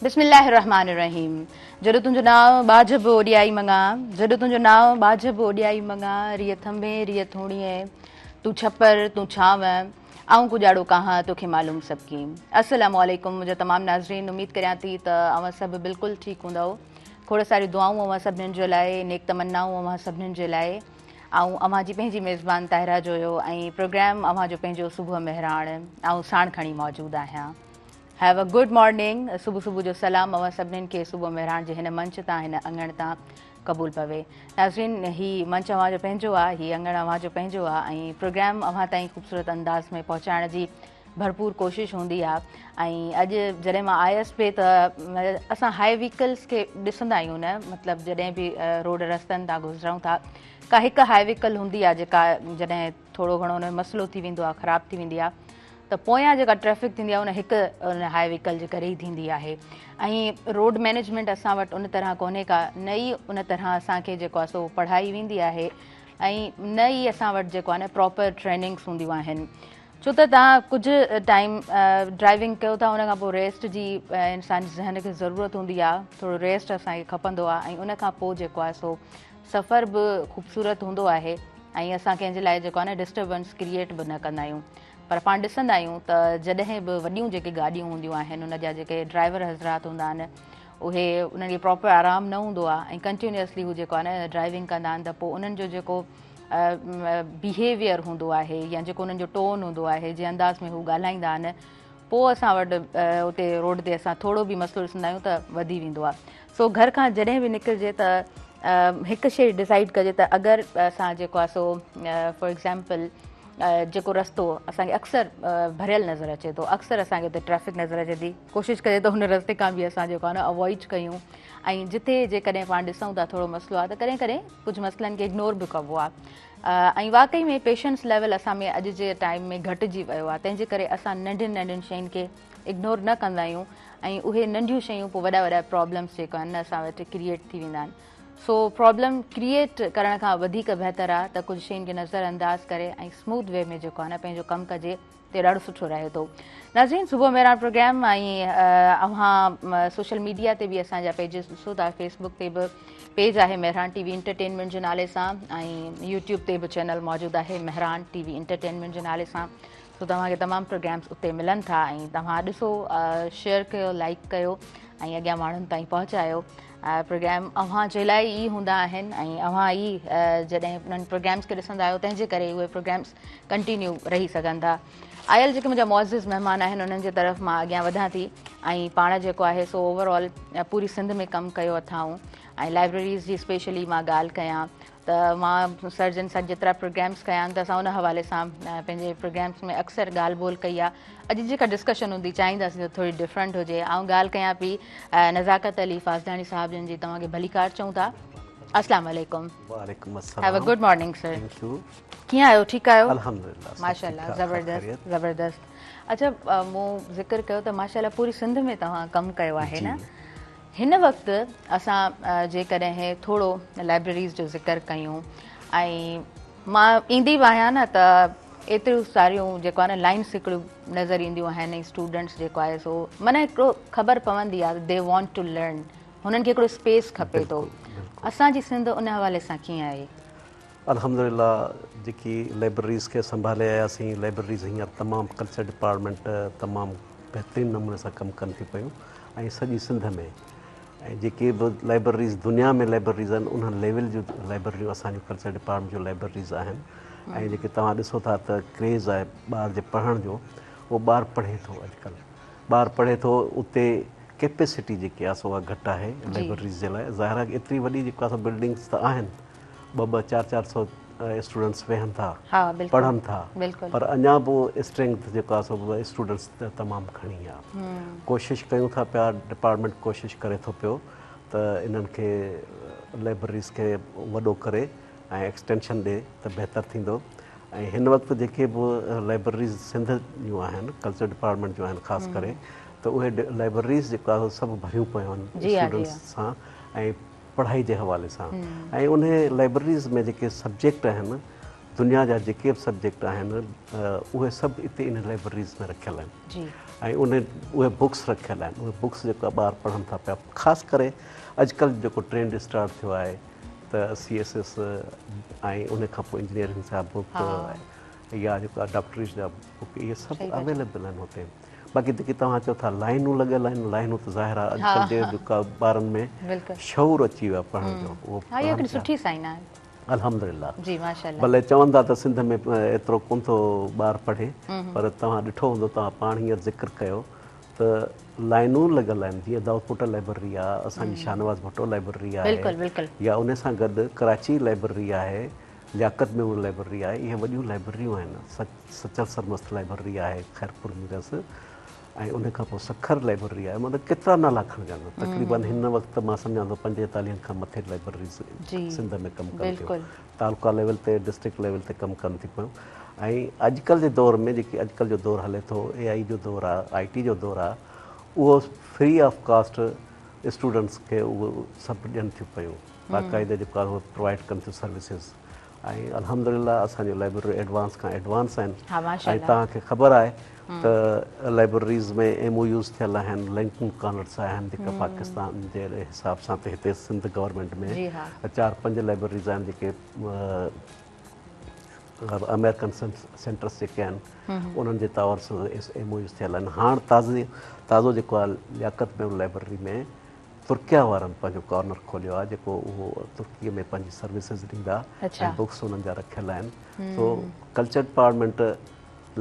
بسم الله الرحمٰن الرحيم جڏو تنهنجو نانء ٻاجهه به اوڏيائي مڱان جڏو تنهنجو نانء ٻاجهه به اوڏيائي مڱان ريء ٿنڀي ريء ٿوڻيء تون ڇپر تون ڇانو آئون ڪڄاڙو ڪاهان توکي معلوم سڀ ڪي السلام عليڪم منهنجا تمام ناظرين اميد ڪريان ٿي ته اوهان سڀ بلڪل ٺيڪ هوندؤ کوڙ ساريون دعائون اوهان سڀنين جي لاء نيڪ تمنائون اوهان سڀنين جي لاء آئون اوهان جي پنهنجي ميزبان طاهره جويو ۽ پروگرام اوهان جو پنهنجو صبح مهراڻ آئون ساڻ کڻي موجود آهيان have a good morning صبح صبح جو سلام اوهان سڀنين کي صبح مهراڻ جي هن منچ تان هن اڱڻ تان قبول پوي ناظرين هي منچ اوهان جو پنهنجو آ هي اڱڻ اوهان جو پنهنجو آ ۽ پروگرام اوهان تائين خوبصورت انداز ۾ پهچائڻ جي ڀرپور ڪوشش هوندي آ ۽ اڄ جڏهن مان آيس پئي ته اسان هاء ويڪلس کي ڏسندا آهيون نه مطلب جڏهن به روڊ رستن تان گذرون ٿا ڪا هڪ هاء ويڪل هوندي آ جيڪا جڏهن ٿورو گهڻو ان ۾ مسئلو ٿي ويندو آ خراب ٿي ويندي آ ته پويان جيڪا ٽريفڪ ٿيندي آ ان هڪ ان هاء ويڪل جي ڪري ئي ٿيندي آهي ۽ روڊ مينيجمينٽ اسان وٽ ان طرح ڪونهي ڪا نه ئي ان طرح اسان کي جيڪو آ سو پڙهائي ويندي آهي ۽ نه ئي اسان وٽ جيڪو آ نه پراپر ٽريننگس هونديون آهن ڇو ته توهان ڪجهه ٽائيم ڊرائيونگ ڪيو ٿا ان کان پوء ريسٽ جي انساني ذهن کي ضرورت هوندي آهي ٿورو ريسٽ اسان کي کپندو آهي ۽ ان کان پوء جيڪو آهي سو سفر به خوبصورت هوندو آهي ۽ اسان ڪنهن جي لاء جيڪو آهي نه ڊسٽربنس ڪريئيٽ به نه ڪندا آهيون پر پاڻ ڏسندا آهيون ته جڏهن به وڏيون جيڪي گاڏيون هونديون آهن ان جا جيڪي ڊرائيور حضرات هوندا آهن اهي انهن کي پراپر آرام نه هوندو آهي ۽ ڪنٽينيوسلي هو جيڪو آهي نه ڊرائيونگ ڪندا آهن ته پوء انهن جو جيڪو بيهيويئر هوندو آهي يا جيڪو انهن جو ٽون هوندو آهي جنهن انداز ۾ هو ڳالهائيندا آهن پوء اسان وٽ اتي روڊ تي اسان ٿورو به مسئلو ڏسندا آهيون ته وڌي ويندو آهي سو گهر کان جڏهن به نڪرجي ته هڪ شي ڊسائيڊ ڪجي ته اگر اسان جيڪو آهي سو فار ايگزامپل جيڪو رستو اسان کي اڪثر ڀريل نظر اچي ٿو اڪثر اسان کي اتي ٽريفڪ نظر اچي ٿي ڪوشش ڪجي ته ان رستي کان به اسان جيڪو آهي نه اوائڊ ڪيون ۽ جتي جيڪڏهن پاڻ ڏسون ٿا ٿورو مسئلو آهي ته ڪڏهن ڪڏهن ڪجهه مسئلن کي اگنور به ڪبو آهي ۽ واقعي ۾ پيشنس ليول اسان ۾ اڄ جي ٽائيم ۾ گهٽجي ويو آهي تنهن جي ڪري اسان ننڍين ننڍين شين کي اگنور نه ڪندا آهيون ۽ اهي ننڍيون شيون پوء وڏا وڏا پرابلمس جيڪو آهن اسان وٽ ڪريئيٽ ٿي ويندا آهن سو پرابلم ڪريئيٽ ڪرڻ کان وڌيڪ بهتر آهي ته ڪجهه شين کي نظر انداز ڪري ۽ سموٿ وي ۾ جيڪو آهي نه پنهنجو ڪم ڪجي تي ڏاڍو سٺو رهي ٿو. ناظرين صبح مهراڻ پروگرام ۽ اوهان سوشل ميڊيا تي به اسان جا پيجز ڏسو ٿا فيس بڪ تي به پيج آهي مهراڻ ٽي وي انٽرٽينمينٽ جي نالي سان ۽ يوٽيوب تي به چينل موجود آهي مهراڻ ٽي وي انٽرٽينمينٽ جي نالي سان سو توهان کي تمام پروگرامس اتي ملن ٿا ۽ توهان ڏسو شيئر ڪيو لائڪ ڪيو ۽ اڳيان ماڻهن تائين پهچايو پروگرام اوهان جي لاء ئي هوندا آهن ۽ اوهان ئي جڏهن انهن پروگرامس کي ڏسندا آهيو تنهن جي ڪري اهي پروگرامس ڪنٽينيو رهي سگهن ٿا. آيل جيڪي منهنجا معزز مهمان آهن انهن جي طرف مان اڳيان وڌان ٿي ۽ پاڻ جيڪو آهي سو اوور آل پوري سنڌ ۾ ڪم ڪيو اٿائون ۽ لائبريريز جي اسپيشلي مان ڳالهه ڪيان ته مان سر جن سان جيترا پروگرامس ڪيا آهن ته اسان ان حوالي سان پنهنجي پروگرامس ۾ اڪثر ڳالهه ٻولهه ڪئي آهي اڄ جيڪا ڊسڪشن هوندي چاهينداسين ته ٿوري ڊفرنٽ هجي آئون ڳالهه ڪيان پئي نزاڪت علي فاضلاڻي صاحب جن جي توهان کي ڀليڪار چئون ٿا السلام عليڪم وعليڪم السلام have a good morning sir thank you ڪيئن آهيو ٺيڪ آهيو؟ الحمدلله ماشاءالله زبردست زبردست اڇا مون ذڪر ڪيو ته ماشاءالله پوري سنڌ ۾ توهان ڪم ڪيو آهي نه هن وقت اسان جيڪڏهن ٿورو لائبريريز جو ذڪر ڪيون ۽ مان ايندي به آهيان نه ته ايتريون ساريون جيڪو آهي نه لائنس هڪڙيون نظر اينديون آهن ۽ اسٽوڊنٽس جيڪو آهي سو معنيٰ هڪڙو خبر پوندي آهي the want to learn هنن کي هڪڙو اسپيس کپي ٿو اسان جي سنڌ ان حوالي سان ڪيئن آهي؟ الحمدلله جيڪي لئبرريز کي سنڀالي آياسين لئبرريز هينئر تمام ڪلچر ڊپارٽمينٽ تمام بهترين نموني سان ڪم ڪن ٿيون پيون ۽ سڄي سنڌ ۾ ۽ جيڪي به لئبرريز دنيا ۾ لئبرريز آهن انهن ليول جون لئبرريون اسان جون ڪلچر ڊپارٽمينٽ جون لئبرريز آهن ۽ جيڪي توهان ڏسو ٿا ته ڪريز آهي ٻار جي پڙهڻ جو اهو ٻار پڙهي ٿو اڄڪلهه ٻار پڙهي ٿو اتي ڪيپيسٽي جيڪي آهي سو اها گهٽ آهي لئبرريز جي لاء ظاهر آهي ايتري وڏي جيڪو آهي سو بلڊنگس ته آهن ٻه ٻه چار چار سو اسٽوڊنٽس ويهن ٿا پڙهن ٿا پر اڃا به اسٽرينگٿ جيڪو آهي سو اسٽوڊنٽس تمام گهڻي آهي ڪوشش ڪيون ٿا پيا ڊپارٽمينٽ ڪوشش ڪري ٿو پيو ته انهن کي لائبريريز کي وڏو ڪري ۽ ايڪسٽينشن ڏي ته بهتر ٿيندو ۽ هن وقت جيڪي به لائبريريز سنڌ جون آهن ڪلچر ڊپارٽمينٽ جون آهن خاص ڪري ته اهي لائبريريز جيڪو آهي سڀ ڀريون پيون آهن اسٽوڊنٽس سان ۽ پڙهائي جي حوالي سان ۽ انهي لائبرريز ۾ جيڪي سبجيڪٽ آهن دنيا جا جيڪي به سبجيڪٽ آهن اهي سڀ اتي انهي لائبرريز ۾ رکيل آهن ۽ ان اهي بڪس رکيل آهن اهي بڪس جيڪا ٻار پڙهن ٿا پيا خاص ڪري اڄڪلهه جيڪو ٽرينڊ اسٽارٽ ٿيو آهي ته سي ايس ايس ۽ ان کان پوء انجنيئرنگ جا بڪ يا جيڪا ڊاڪٽري جا بڪ اهي سڀ اويليبل آهن هتي باقي جيڪي توهان چئو ٿا لائنون لڳل آهن لائنون ته ظاهر آهي اڄڪلهه جي جيڪا ٻارن ۾ شعور اچي ويو آهي پڙهڻ جو اهو هڪڙي سٺي سائن آهي. الحمدلله جي ماشاءالله. ڀلي چون ٿا ته سنڌ ۾ ايترو ڪونه ٿو ٻار پڙهي پر توهان ڏٺو هوندو توهان پاڻ هينئر ذڪر ڪيو ته لائنون لڳل آهن جيئن دائود پوٽا لائبرري آهي اسان جي شاهنواز ڀٽو لائبرري آهي يا ان سان گڏ ڪراچي لائبرري آهي لياقت ميمڻ لائبرري آهي اهي وڏيون لائبرريون آهن سچل سرمست لائبرري آهي خيرپور ميرس ۽ ان کان پوء سکر لائبرري آهي مطلب ڪيترا نالا کڻجن تقريبن هن وقت مان سمجهان ٿو 45 کان مٿي لائبرريز سنڌ ۾ ڪم ڪن ٿيون تعلقا ليول تي ڊسٽرڪٽ ليول تي ڪم ڪن ٿي پيون ۽ اڄڪلهه جي دور ۾ جيڪي اڄڪلهه جو دور هلي ٿو اي آئي جو دور آهي آئي ٽي جو دور آهي اهو فري آف ڪاسٽ اسٽوڊنٽس کي اهو سڀ ڏين ٿيون پيون باقاعده جيڪو آهي اهو پرووائڊ ڪن ٿيون سروسز ۽ الحمدلله اسان جون لائبرريون ايڊوانس کان ايڊوانس آهن ۽ توهان کي خبر آهي ته لائبرريز ۾ ايم او يوز ٿيل آهن لنڪن ڪارنرس آهن جيڪا پاڪستان جي حساب سان ته هتي سنڌ گورنمينٽ ۾ 4 5 لائبرريز آهن جيڪي آمريڪن سينٽرس جيڪي آهن انهن جي تعاون سان ايم او يوز ٿيل آهن هاڻ تازي تازو جيڪو آهي لياقت ميمڻ لائبرري ۾ ترڪيا وارن پنهنجو ڪارنر کوليو آهي جيڪو اهو ترڪي ۾ پنهنجي سروسز ڏيندا ۽ بڪس انهن جا رکيل آهن سو ڪلچر ڊپارٽمينٽ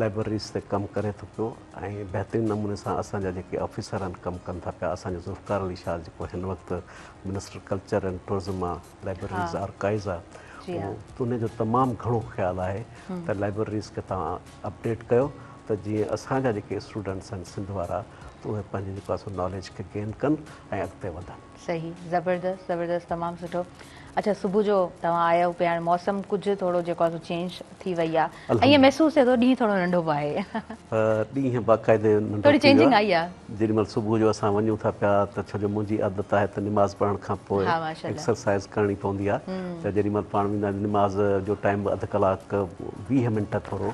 لائبرريز تي ڪم ڪري ٿو پيو ۽ بهترين نموني سان اسان جا جيڪي آفيسر آهن ڪم ڪن ٿا پيا اسان جو ذوالفقار علي شاهه جيڪو هن وقت منسٽر ڪلچر اينڊ ٽوئرزم آهي لائبرريز آرڪائيز آهي ان جو تمام گهڻو خيال آهي ته لائبرريز کي توهان اپڊيٽ ڪيو ته جيئن اسان جا جيڪي اسٽوڊنٽس آهن سنڌ وارا ته اهي پنهنجي جيڪو آهي سو ناليج کي گين ڪن ۽ اڳتي وڌن. صحيح زبردست زبردست تمام سٺو اڇا صبح جو توهان آيا پي هاڻي موسم ڪجهه ٿورو جيڪو آهي سو چينج ٿي وئي آهي ائين محسوس ٿئي ٿو ڏينهن ٿورو ننڍو به آهي. ڏينهن باقاعدي ننڍو ٿوري چينجنگ آئي آهي. جيڏي مهل صبح جو اسان وڃون ٿا پيا ته ڇو جو منهنجي عادت آهي ته نماز پڙهڻ کان پوء ايڪسرسائز ڪرڻي پوندي آهي ته جيڏي مهل پاڻ ويندا آهيون نماز جو ٽائيم به اڌ ڪلاڪ 20 منٽ ٿورو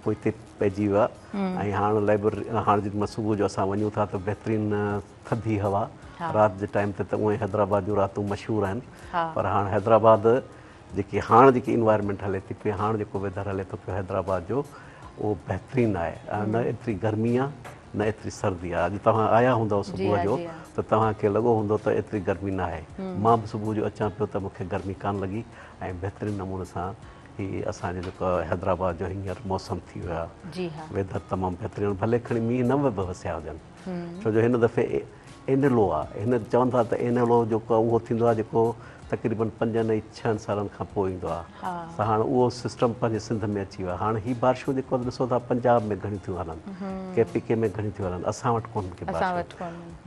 پوئتي پئجي ويو آهي ۽ هاڻ لائبرري هاڻ جيڏي مهل صبح جو اسان وڃون ٿا ته بهترين ٿڌي هوا رات جي ٽائيم تي ته اونئن ئي حيدرآباد جون راتون مشهور آهن پر هاڻ حيدرآباد جيڪي هاڻ جيڪي انوائرمينٽ هلي ٿي پئي هاڻ جيڪو ويدر هلي ٿو پيو حيدرآباد جو اهو بهترين آهي نه ايتري گرمي آهي نه ايتري سردي آهي اڄ توهان آيا هوندؤ صبح جو ته توهان کي لڳو هوندو ته ايتري گرمي نه آهي مان به صبح جو اچان پيو ته مون کي گرمي ڪانه لڳي ۽ بهترين نموني سان هي اسان جو جيڪو حيدرآباد جو هينئر موسم ٿي ويو آهي ويدر تمام بهترين ڀلي کڻي مينهن نه به وسيا هجن ڇو جو هن دفعي اينلو آ هن چون ٿا ته اينلو جيڪو آ اهو ٿيندو آ جيڪو تقريبن پنجن ۽ ڇهن سالن کان پوء ايندو آ ته هاڻ اهو سسٽم پنهنجي سنڌ ۾ اچي ويو آ هاڻ هي بارشون جيڪو ڏسو ٿا پنجاب ۾ گهڻيون ٿيون هلن ڪي پي ڪي ۾ گهڻيون ٿيون هلن اسان وٽ ڪونهن ڪي بارشون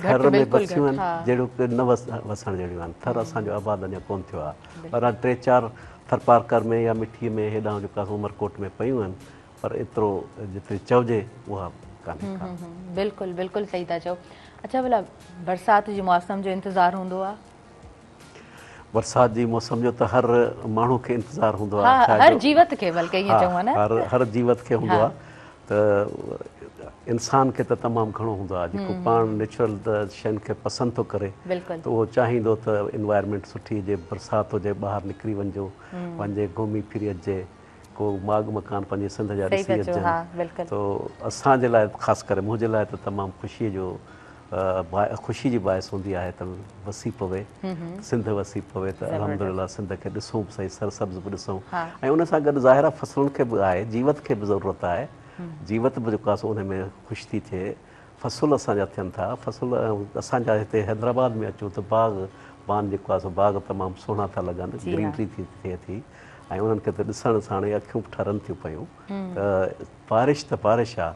ٿر ۾ وسيون آهن جهڙوڪ نه وسڻ جهڙيون آهن ٿر اسان جو آباد اڃا ڪونه ٿيو آ پر ٽي چار ٿرپارڪر ۾ يا مٺي ۾ هيڏانهن جيڪو آ عمرڪوٽ ۾ پيون آهن پر ايترو جيتري چئجي اها ڪانهي ڪا. بلڪل بلڪل صحيح ٿا چئو. اڇا ڀلا برسات جي موسم جو انتظار هوندو آ؟ برسات جي موسم جو ته هر ماڻهو کي انتظار هوندو آ. ها هر جيوت کي بلڪه ائين چئون نه. هر هر جيوت کي هوندو آ ته انسان کي ته تمام گهڻو هوندو آ جيڪو پاڻ نيچرل شين کي پسند ٿو ڪري ته اهو چاهيندو ته انوائرمينٽ سٺي هجي برسات هجي ٻاهر نڪري وڃجو وڃجي گهمي ڦري اچجي. ڪو ماڳ مڪان پنهنجي سنڌ جا ڏسي اچجن تو اسان جي لاء خاص ڪري منهنجي لاء ته تمام خوشي جو خوشي جي باعث هوندي آهي ته وسي پوي سنڌ وسي پوي ته الحمدلله سنڌ کي ڏسون به سهي سرسبز به ڏسون ۽ ان سان گڏ ظاهر آهي فصلن کي به آهي جيوت کي به ضرورت آهي جيوت به جيڪو آهي سو ان ۾ خوش ٿي ٿئي فصل اسان جا ٿين ٿا فصل اسان جا هتي حيدرآباد ۾ اچون ته باغ بان جيڪو آهي سو باغ تمام سهڻا ٿا لڳن گرينري ٿي ٿئي ٿي ۽ انهن کي ته ڏسڻ ساڻ ئي اکيون به ٺرن ٿيون پيون ته بارش ته بارش آ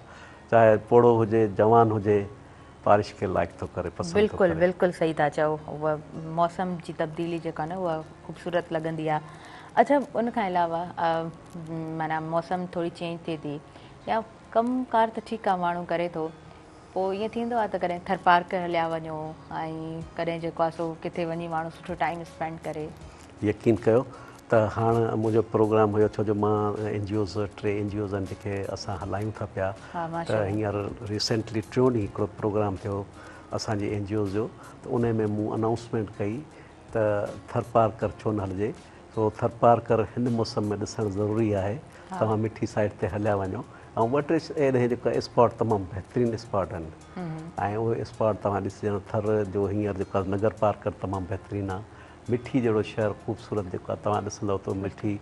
چاهي پوڙهو هجي جوان هجي بارش کي لائيڪ ٿو ڪري پسند ٿو بلڪل ڪري. بلڪل صحيح ٿا چئو اها موسم جي تبديلي جيڪا نه اها خوبصورت لڳندي آ اڇا ان کان علاوه معنيٰ موسم ٿوري چينج ٿئي ٿي يا ڪم ڪار ته ٺيڪ آ ماڻهو ڪري ٿو پوء ائين ٿيندو آ ته ڪڏهن ٿرپارڪر هليا وڃو ۽ ڪڏهن جيڪو آ سو ڪٿي وڃي ماڻهو سٺو ٽائيم اسپينڊ ڪري. يقين ڪيو ته هاڻ منهنجو پروگرام هيو ڇو جو مان N G Os T N G Os آهن جيڪي اسان هلايون ٿا پيا ته هينئر ريسينٽلي ٽيون ڏينهن هڪڙو پروگرام ٿيو اسان جي اين جي اوز جو ته انهي ۾ مون انائونسمينٽ ڪئي ته ٿرپارڪر ڇو نه هلجي سو ٿرپارڪر هن موسم ۾ ڏسڻ ضروري آهي توهان مٺي سائيڊ تي هليا وڃو ۽ ٻه ٽي اهڙي جيڪا اسپاٽ تمام بهترين اسپاٽ آهن ۽ اهي اسپاٽ توهان ڏسجن ٿر جو هينئر جيڪو آهي نگر پارڪر تمام بهترين آهي مٺي جهڙو شهر خوبصورت جيڪو آهي توهان ڏسندؤ ته مٺي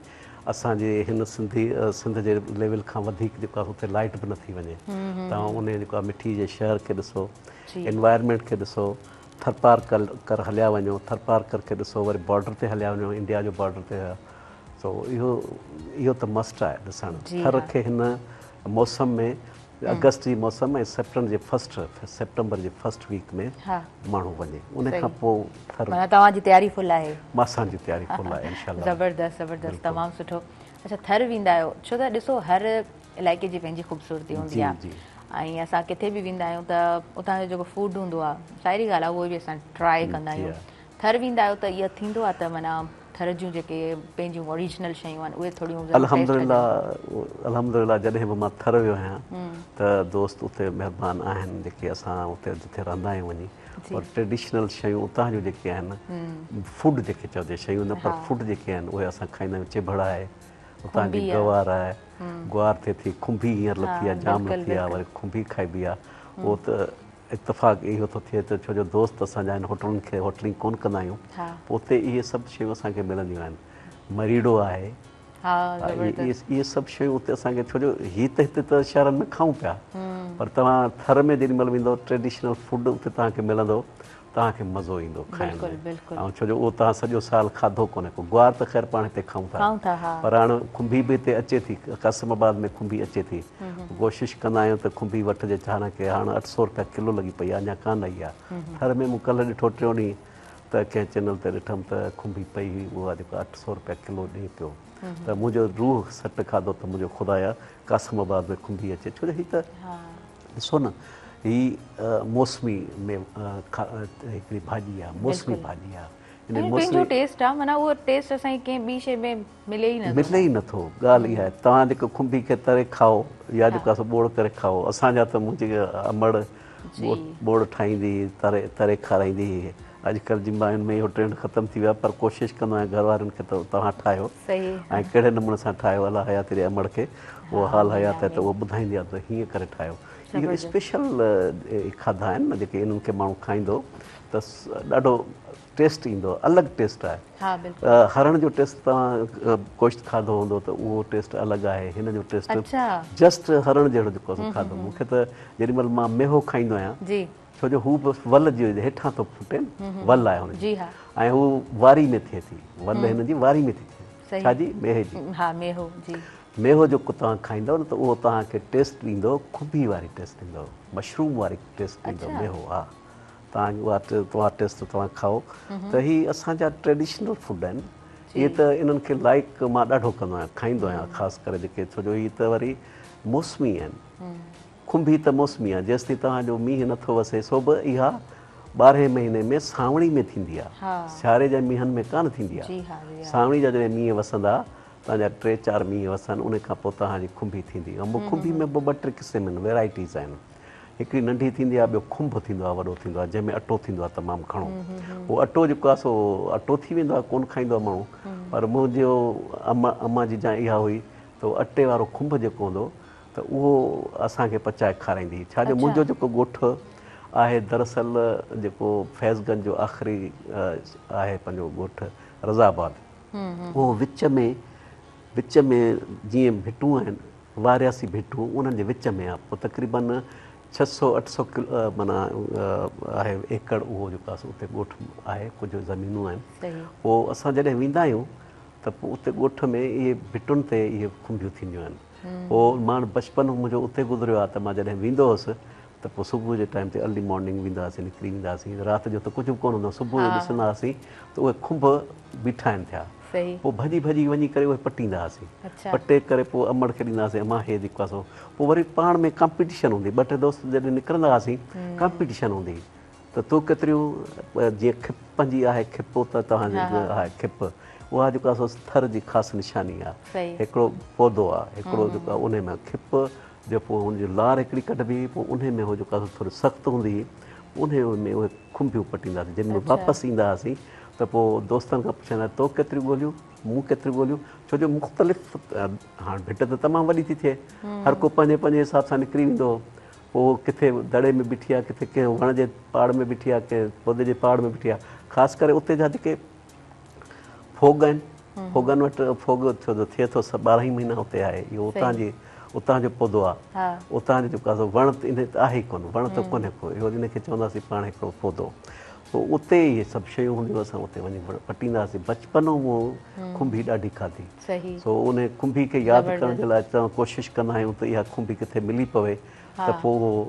اسان جي هن سنڌي سنڌ جي ليول کان وڌيڪ جيڪو آهي اتي لائٽ به نٿي وڃي توهان ان جيڪو آهي مٺي جي شهر کي ڏسو انوائرمينٽ کي ڏسو ٿرپارڪر هليا وڃو ٿرپارڪر کي ڏسو وري بارڊر تي هليا وڃو انڊيا جو بارڊر تي سو اهو اهو ته مسٽ آهي ڏسڻ ٿر کي هن موسم ۾ آگسٽ جي موسم ۽ سيپٽمبر جي فرسٽ سيپٽمبر جي فرسٽ ويڪ ۾ ماڻهو وڃي ان کان پوء ٿر معنيٰ توهان جي تياري فل آهي. اسان جي تياري فل آهي انشاء الله. زبردست زبردست تمام سٺو اڇا ٿر ويندا آهيو ڇو ته ڏسو هر علائقي جي پنهنجي خوبصورتي هوندي آهي ۽ اسان ڪٿي به ويندا آهيون ته اتان جو جيڪو فوڊ هوندو آهي ظاهري ڳالهه آهي اهو به اسان ٽرائي ڪندا آهيون ٿر ويندا آهيو ته اهو ٿيندو آهي ته معنيٰ ٿر جون جيڪي پنهنجون اوريجنل شيون آهن اهي ٿوريون الحمدلله الحمدلله جڏهن به مان ٿر ويو آهيان ته دوست اتي مهربان آهن جيڪي اسان اتي جتي رهندا آهيون وڃي پر ٽريڊيشنل شيون اتان جون جيڪي آهن فوڊ جيڪي چئجي شيون نه پر فوڊ جيڪي آهن اهي اسان کائيندا آهيون چڀڙ آهي اتان جي گوار آهي گوار ٿئي ٿي کنڀي هينئر لٿي آهي جام لٿي آهي وري کنڀي کائبي آهي اهو ته اتفاق اهو ٿو ٿئي ته ڇو جو دوست اسان جا آهن هوٽلن کي هوٽلنگ ڪونه ڪندا آهيون پوء اتي اهي سڀ شيون اسان کي ملنديون آهن مريڙو آهي اهي سڀ شيون اتي اسان کي ڇو جو هي ته هتي ته شهرن ۾ کائون پيا پر توهان ٿر ۾ جيڏي مهل ويندو ٽريڊيشنل فوڊ اتي توهان کي ملندو توهان کي مزو ايندو کائڻ ۾ ۽ ڇو جو اهو توهان سڄو سال کاڌو ڪونهي ڪو گوار ته خير پاڻ هتي کائون ٿا پر هاڻ کنڀي به هتي اچي ٿي قاسم آباد ۾ کنڀي اچي ٿي ڪوشش ڪندا آهيون ته کنڀي وٺجي حالانڪه هاڻ 800 روپيا ڪلو لڳي پئي آهي اڃا ڪانه آئي آهي ٿر ۾ مون ڪلهه ڏٺو ٽيون ڏينهن ته ڪنهن چينل تي ڏٺم ته کنڀي پئي هئي اها جيڪو 800 روپيا ڪلو ڏئي پيو ته منهنجو روح سٽ کاڌو ته منهنجو خدايا قاسم آباد ۾ کنڀي اچي ڇو جو هي ته ڏسو نه هي موسمي ۾ هڪڙي ڀاڄي آ موسمي ڀاڄي آ ان موسمي پنهنجو ٽيسٽ آ معنيٰ اهو ٽيسٽ اسان کي ڪنهن ٻي شيء ۾ ملي ئي نٿو ملي ئي نٿو ڳالهه اها آهي توهان جيڪو کنڀي کي تري کائو يا جيڪو آ سو ٻوڙ ڪري کائو اسان جا ته منهنجي امڙ ٻوڙ ٺاهيندي هئي تري تري کارائيندي هئي اڄڪلهه جي ماين ۾ اهو ٽرينڊ ختم ٿي ويو آهي پر ڪوشش ڪندو آهيان گهر وارن کي ته توهان ٺاهيو ۽ ڪهڙي نموني سان ٺاهيو الله حياتي ڏي امڙ کي اهو حال حيات آهي ته اهو ٻڌائيندي آهي ته هيئن ڪري ٺاهيو اهو اسپيشل کاڌا آهن نه جيڪي انهن کي ماڻهو کائيندو ته ڏاڍو ٽيسٽ ايندو الڳ ٽيسٽ آهي هرڻ جو ٽيسٽ توهان گوشت کاڌو هوندو ته اهو ٽيسٽ الڳ آهي هن جو ٽيسٽ جسٽ هرڻ جهڙو جيڪو کاڌو مون کي ته جيڏي مهل مان ميهو کائيندو آهيان ڇو جو هو به ول جي هيٺان ٿو ڦٽي نه ول آهي هن جي ۽ هو واري ۾ ٿئي ٿي ول هن جي واري ۾ ٿي ٿئي ڇا جي ميهي جي ها ميهو جي ميهو جيڪو توهان کائيندؤ نه ته اهو توهان کي ٽيسٽ ڏيندو کنڀي واري ٽيسٽ ڏيندو مشروم واري ٽيسٽ ڏيندو ميهو ها توهان اها ٽيسٽ توهان کائو ته هي اسان جا ٽريڊيشنل فوڊ آهن اهي ته انهن کي لائڪ مان ڏاڍو ڪندو آهيان کائيندو آهيان خاص ڪري جيڪي ڇو جو هي ته وري موسمي آهن کنڀي ته موسمي آهي، جيستائين توهان جو مينهن نٿو وسي، سو به اها ٻارهين مهيني ۾ سانوڻي ۾ ٿيندي آهي، سياري جي مينهن ۾ ڪانه ٿيندي آهي. سانوڻي جا جڏهن مينهن وسندا، توهان جا ٽي چار مينهن وسن، ان کان پوء توهان جي کنڀي ٿيندي. ۽ کنڀي ۾ به ٻه ٽي قسم آهن، Varieties آهن. هڪڙي ننڍي ٿيندي آهي، ٻيو کنڀ ٿيندو آهي، وڏو ٿيندو آهي، جنهن ۾ اٽو ٿيندو آهي تمام گهڻو. اهو اٽو جيڪو آهي سو اٽو ٿي ويندو آهي، ڪونه کائيندو آهي ماڻهو. پر منهنجو امان جي جان اها هئي ته اهو اٽي وارو کنڀ جيڪو هوندو ته اهو اسان کي پچائي کارائيندي هئي. ڇا جو منهنجو جيڪو ڳوٺ آهي دراصل جيڪو فيض گنج جو آخري آهي پنهنجو ڳوٺ رضا آباد اهو وچ ۾ وچ ۾ جيئن ڀٽون آهن وارياسي ڀٽون انهن جي وچ ۾ آهي پوء تقريبن ڇهه سؤ اٺ سؤ ڪلو معنيٰ آهي ايڪڙ اهو جيڪو آهي سو اتي ڳوٺ آهي ڪجهه زمينون آهن پوء اسان جڏهن ويندا آهيون ته پوء اتي ڳوٺ ۾ اهي ڀٽن تي اهي کنڀيون ٿينديون آهن پوء مان بچپن منهنجو اتي گذريو آهي ته مان جڏهن ويندو هوس ته پوء صبح جي ٽائيم تي ارلي مارننگ ويندا هئاسين نڪري ويندا هئاسين رات جو ته ڪجهه به ڪونه هوندو هو صبح جو ڏسندا هئاسين ته اهي کنڀ بيٺا آهن ٿيا پوء ڀڄي ڀڄي وڃي ڪري اهي پٽيندا هئاسين پٽي ڪري پوء امڙ کي ڏيندا هئاسين امان هي جيڪو آهي سو پوء وري پاڻ ۾ ڪامپيٽيشن هوندي ٻه ٽي دوست جڏهن نڪرندا هئاسين ڪامپيٽيشن هوندي ته تو ڪيتريون جيئن کپ پنهنجي آهي کپو ته توهان جي آهي کپ اها جيڪو آهي سو ٿر جي خاص نشاني آهي. هڪڙو پودو آهي، هڪڙو جيڪو آهي انهي مان کپ جو پوء ان جي لار هڪڙي ڪڍبي هئي، پوء انهي ۾ هو جيڪو آهي سو ٿوري سخت هوندي هئي، انهي ۾ اهي کنڀيون پٽيندا هئاسين. جن ۾ واپس ايندا هئاسين ته پوء دوستن کان پڇندا تو ڪيتريون ڳوليون، مون ڪيتريون ڳوليون، ڇو جو مختلف هاڻ ڀٽ ته تمام وڏي ٿي ٿئي، هر ڪو پنهنجي پنهنجي حساب سان نڪري ويندو هو. پوء ڪٿي دڙي ۾ بيٺي آهي، ڪٿي ڪنهن وڻ جي پاڙ ۾ بيٺي آهي، ڪنهن پودي جي پاڙ ۾ بيٺي آهي. خاص ڪري اتي جا جيڪي ڦوڳ آهن، ڦوڳن وٽ ڦوڳ ڇو جو ٿئي ٿو 12 ئي مهينا اتي آهي. اهو اتان جي اتان جو پودو آهي. اتان جو جيڪو آهي سو وڻ ته ان آهي ئي ڪونه، وڻ ته ڪونهي ڪو، اهو ان کي چونداسين پاڻ هڪڙو پودو. سو اتي اهي سڀ شيون هونديون اسان اتي وڃي پٽيندا هئاسين. بچپن مون کنڀي ڏاڍي کاڌي. سو ان کنڀي کي ياد ڪرڻ جي لاء ڪوشش ڪندا آهيون ته اها کنڀي ڪٿي ملي پوي ته پوء اهو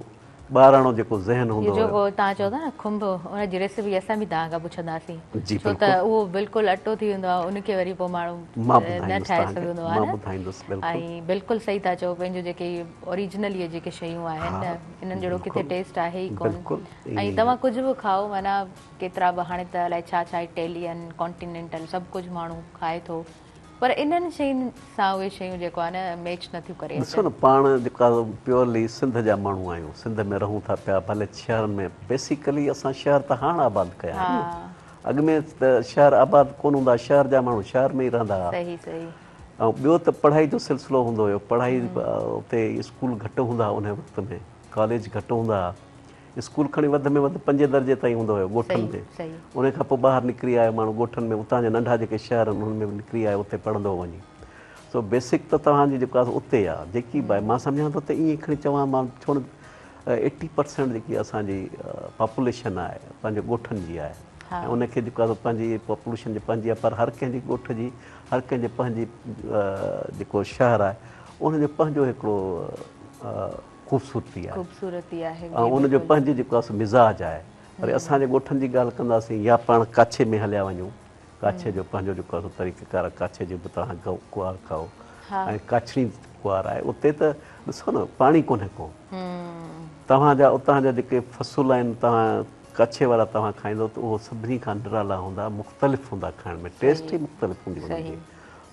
ٻاراڻو جيڪو ذهن هوندو هيو. جيڪو توهان چئو ٿا نه کنڀ ان جي ريسيپي اسان به توهان کان پڇنداسين ڇو ته اهو بلڪل اٽو ٿي ويندو آهي ان کي وري پوء ماڻهو نه ٺاهي سگهندو آهي نه ۽ بلڪل صحيح ٿا چئو پنهنجو جيڪي اوريجنل اهي جيڪي شيون آهن انهن جهڙو ڪٿي ٽيسٽ آهي ئي ڪونه ۽ توهان ڪجهه به کائو معنيٰ ڪيترا به هاڻي ته الائي ڇا ڇا اٽيلين ڪانٽينينٽل سڀ ڪجهه ماڻهو کائي ٿو پر انهن شين سان اهي شيون جيڪو آهي نه ميچ نٿيون ڪري ڏسو نه پاڻ جيڪا پيورلي سنڌ جا ماڻهو آهيون سنڌ ۾ رهون ٿا پيا ڀلي شهرن ۾ بيسيڪلي اسان شهر ته هاڻ آباد ڪيا آهن نه اڳ ۾ ته شهر آباد ڪونه هوندا شهر جا ماڻهو شهر ۾ ئي رهندا هئا صحيح صحيح ۽ ٻيو ته پڙهائي جو سلسلو هوندو هيو پڙهائي اتي اسڪول گهٽ هوندا هئا انهي وقت ۾ ڪاليج گهٽ هوندا هئا اسڪول کڻي وڌ ۾ وڌ پنجين درجي تائين هوندو هيو ڳوٺن ۾ ان کان پوء ٻاهر نڪري آيو ماڻهو ڳوٺن ۾ اتان جا ننڍا جيڪي شهر آهن انهن ۾ به نڪري آيو اتي پڙهندو هو وڃي سو بيسڪ ته توهان جي جيڪو آهي اتي آهي جيڪي به آهي مان سمجهان ٿو ته ائين کڻي چوان مان ڇو نه ايٽي پرسنٽ جيڪي اسان جي پاپوليشن آهي پنهنجي ڳوٺن جي آهي ۽ ان کي جيڪو آهي پنهنجي پاپوليشن جي پنهنجي آهي پر هر ڪنهن جي ڳوٺ جي هر ڪنهن جي پنهنجي جيڪو شهر آهي ان جو پنهنجو هڪڙو خوبصورتي آهي خوبصورتي آهي ۽ ان جو پنهنجو جيڪو آهي سو مزاج آهي وري اسان جي ڳوٺن جي ڳالهه ڪنداسين يا پاڻ ڪاڇي ۾ هليا وڃون ڪاڇي جو پنهنجو جيڪو آهي سو طريقه ڪار آهي ڪاڇي جي به توهان گوار کائو ۽ ڪاڇڙي گوار آهي اتي ته ڏسو نه پاڻي ڪونهي ڪو توهان جا اتان جا جيڪي فصل آهن توهان ڪاڇي وارا توهان کائيندو ته اهو سڀني کان نرالا هوندا مختلف هوندا کائڻ ۾ ٽيسٽ ئي مختلف هوندي انهن جي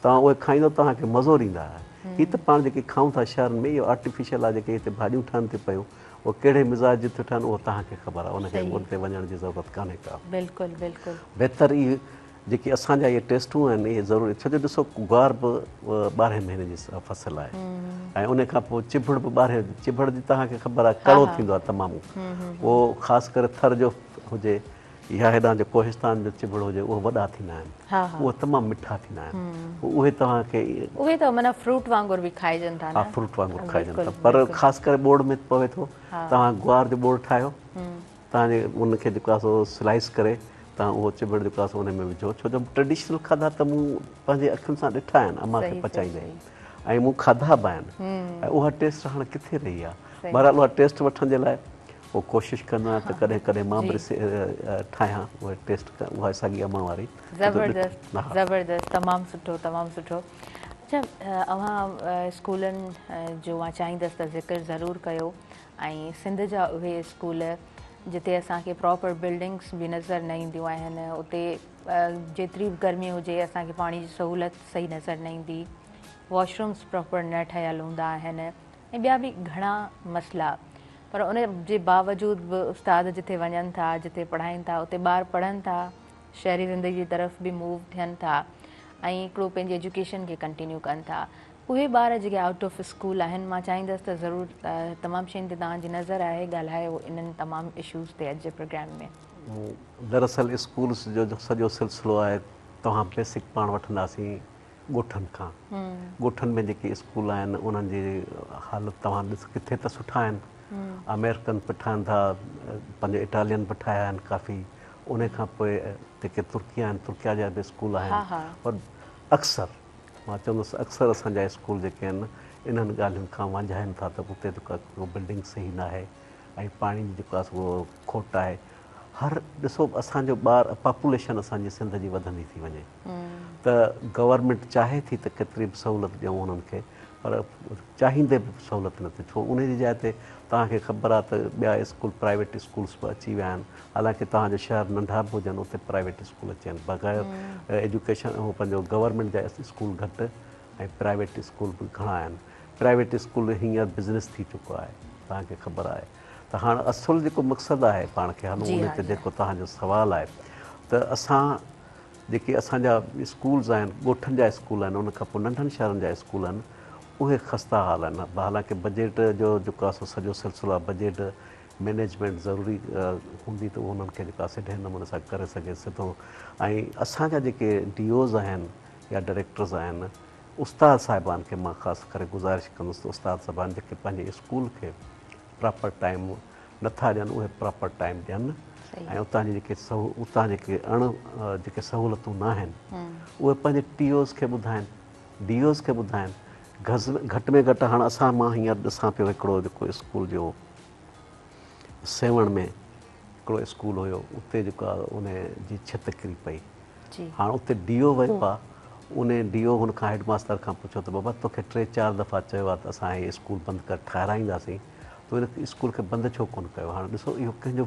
توهان اهي کائيندو توهان کي مزو ڏيندا. هي ته پاڻ جيڪي کائون ٿا شهرن ۾ اهو آرٽيفيشل آهي جيڪي هتي ڀاڄيون ٺهن ٿيون پيون اهي ڪهڙي مزاج جون ٿيون ٺهن اهو توهان کي خبر آهي ان کي ان تي وڃڻ جي ضرورت ڪانهي ڪا. بلڪل بلڪل. بهتر اهي جيڪي اسان جا اهي ٽيسٽون آهن اهي ضروري ڇو جو ڏسو گوار به ٻارهين مهيني جي فصل آهي ۽ ان کان پوء چڀڙ به ٻارهين چڀڙ جي توهان کي خبر آهي ڪڙو ٿيندو آهي تمام اهو خاص ڪري ٿر جو هجي يا هيڏانهن جو ڪوهستان جو چڀڙ هجي اهي وڏا ٿيندا آهن اهي تمام مٺا ٿيندا آهن پوء اهي توهان کي اهي ته معنيٰ فروٽ وانگر به کائجن ٿا نه ها فروٽ وانگر کائجن ٿا پر خاص ڪري ٻوڙ ۾ پوي ٿو توهان گوار جو ٻوڙ ٺاهيو توهان جي ان کي جيڪو آهي سو سلائس ڪري توهان اهو چڀڙ جيڪو آهي سو ان ۾ وجهو ڇو جو ٽريڊيشنل کاڌا ته مون پنهنجي اکين سان ڏٺا آهن امان کي پچائيندي ۽ مون کاڌا به آهن ۽ اها ٽيسٽ هاڻ ڪٿي رهي آهي بهرحال اها ٽيسٽ وٺڻ جي لاء پوء ڪوشش ڪندو آهيان ته ڪڏهن ڪڏهن مان به ٺاهيان اهي ٽيسٽ اها ساڳي امان واري. زبردست زبردست تمام سٺو تمام سٺو اڇا اوهان اسڪولن جو مان چاهيندس ته ذڪر ضرور ڪيو ۽ سنڌ جا اهي اسڪول جتي اسان کي پراپر بلڊنگس به نظر نه اينديون آهن اتي جيتري به گرمي هجي اسان کي پاڻي جي سهولت صحيح نظر نه ايندي واش رومس پراپر نه ٺهيل هوندا آهن ۽ ٻيا به گهڻا مسئلا پر ان جي باوجود به استاد جتي وڃن ٿا جتي پڙهائين ٿا اتي ٻار پڙهن ٿا شهري زندگي جي طرف به موو ٿين ٿا ۽ هڪڙو پنهنجي ايجوڪيشن کي ڪنٽينيو ڪن ٿا اهي ٻار جيڪي آئوٽ آف اسڪول آهن مان چاهيندس ته ضرور تمام شين تي توهان جي نظر آهي ڳالهايو انهن تمام اشوز تي اڄ جي پروگرام ۾. دراصل اسڪولس جو سڄو سلسلو آهي توهان بيسڪ پاڻ وٺنداسين ڳوٺن کان ڳوٺن ۾ جيڪي اسڪول آهن انهن جي حالت توهان ڏس ڪٿي ته سٺا آهن آمريڪن به ٺاهن ٿا پنهنجو اٽالين به ٺاهيا آهن ڪافي ان کان پوء جيڪي ترڪي آهن ترڪيا جا به اسڪول آهن پر اڪثر مان چوندس اڪثر اسان جا اسڪول جيڪي آهن انهن ڳالهين کان وانجهائن ٿا ته اتي ته بلڊنگ صحيح ناهي ۽ پاڻي جي جيڪو آهي سو کوٽ آهي هر ڏسو اسان جو ٻار پاپوليشن اسان جي سنڌ جي وڌندي ٿي وڃي ته گورنمينٽ چاهي ٿي ته ڪيتري به سهولت ڏيون انهن کي پر چاهيندي به سهولت نه ٿي ڇو انهي جي جاء تي توهان کي خبر آهي ته ٻيا اسڪول پرائيويٽ اسڪولس به اچي ويا آهن حالانڪه توهان جا شهر ننڍا به هجن اتي پرائيويٽ اسڪول اچي ويا آهن بغير ايجوڪيشن هو پنهنجو گورنمينٽ جا اسڪول گهٽ ۽ پرائيويٽ اسڪول به گهڻا آهن پرائيويٽ اسڪول هينئر بزنس ٿي چڪو آهي توهان کي خبر آهي ته هاڻ اصل جيڪو مقصد آهي پاڻ کي هلون ان تي جيڪو توهان جو سوال آهي ته اسان جيڪي اسان جا اسڪولز آهن، ڳوٺن جا اسڪول آهن، ان کان پوء ننڍن شهرن جا اسڪول آهن، اهي خسته حال آهن. حالانڪه بجيٽ جو جيڪو آهي سو سڄو سلسلو آهي، بجيٽ مئنيجمينٽ ضروري هوندي ته اهو انهن کي جيڪو آهي سڌي نموني سان ڪري سگهي سڌو ۽ اسان جا جيڪي ڊي اوز آهن يا ڊائريڪٽرز آهن استاد صاحبان کي مان خاص ڪري گذارش ڪندس ته استاد صاحبان جيڪي پنهنجي اسڪول کي پراپر ٽائيم نٿا ڏين اهي پراپر ٽائيم ڏين ۽ اتان جي جيڪي اتان جيڪي اڻ جيڪي سهولتون ناهن اهي پنهنجي ٽي اوز کي ٻڌائين ڊي اوز کي ٻڌائين گهٽ ۾ گهٽ هاڻ اسان مان هينئر ڏسان پيو هڪڙو جيڪو اسڪول جو سيوهڻ ۾ هڪڙو اسڪول هيو اتي جيڪو آهي ان جي ڇت ڪري پئي هاڻ اتي ڊي او ويو آ ان ڊي او هن کان هيڊ ماستر کان پڇيو ته بابا توکي ٽي چار دفعا چيو آ ته اسان هي اسڪول بند ڪر ٺاهرائينداسين تو هن اسڪول کي بند ڇو ڪونه ڪيو هاڻ ڏسو اهو ڪنهن جو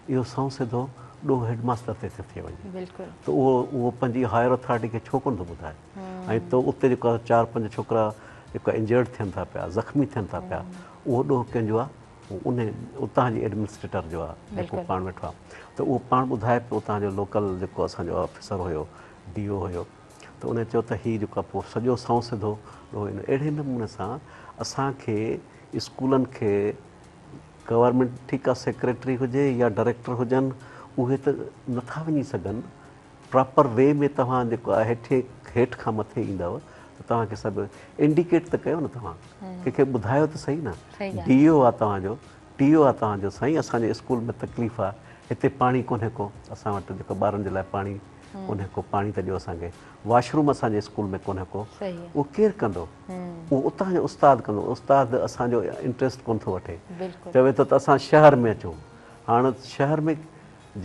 اهو سنئون سڌو ڏوهه هيڊ ماستر تي ٿو ٿئي وڃي ته اهو اهو پنهنجي هائر اٿارٽي کي ڇو ڪونه ٿو ٻڌائي ۽ تو اتي جيڪو چار پنج ڇوڪرا جيڪو انجرڊ ٿين ٿا پيا زخمي ٿين ٿا پيا اهو ڏوهه ڪنهن جو آ هو انهي اتان جي ايڊمنسٽريٽر جو آ جيڪو پاڻ ويٺو آ ته اهو پاڻ ٻڌائي پيو اتان جو لوڪل جيڪو اسان جو آفيسر هيو ڊي او هيو ته انهي چيو ته هي جيڪو آ پوء سڄو سنئون سڌو ڏوهه ان اهڙي نموني سان اسان کي اسڪولن کي گورنمينٽ ٺيڪ آ سيڪريٽري هجي يا ڊائريڪٽر هجن اهي ته نٿا وڃي سگهن پراپر وي ۾ توهان جيڪو آهي هيٺ هيٺ کان مٿي ايندؤ ته توهان کي سڀ انڊيڪيٽ ته ڪيو نه توهان ڪنهن کي ٻڌايو ته سهي نه ڊي او آ توهان جو ٽي او آ توهان جو سائين اسان جي اسڪول ۾ تڪليف آ هتي پاڻي ڪونهي ڪو اسان وٽ جيڪو ٻارن جي لاء پاڻي ڪونهي ڪو پاڻي ته ڏيو اسان کي واش روم اسان جي اسڪول ۾ ڪونهي ڪو اهو ڪير ڪندو اهو اتان جو استاد ڪندو استاد اسان جو انٽريسٽ ڪونه ٿو وٺي چوي ٿو ته اسان شهر ۾ اچون هاڻ شهر ۾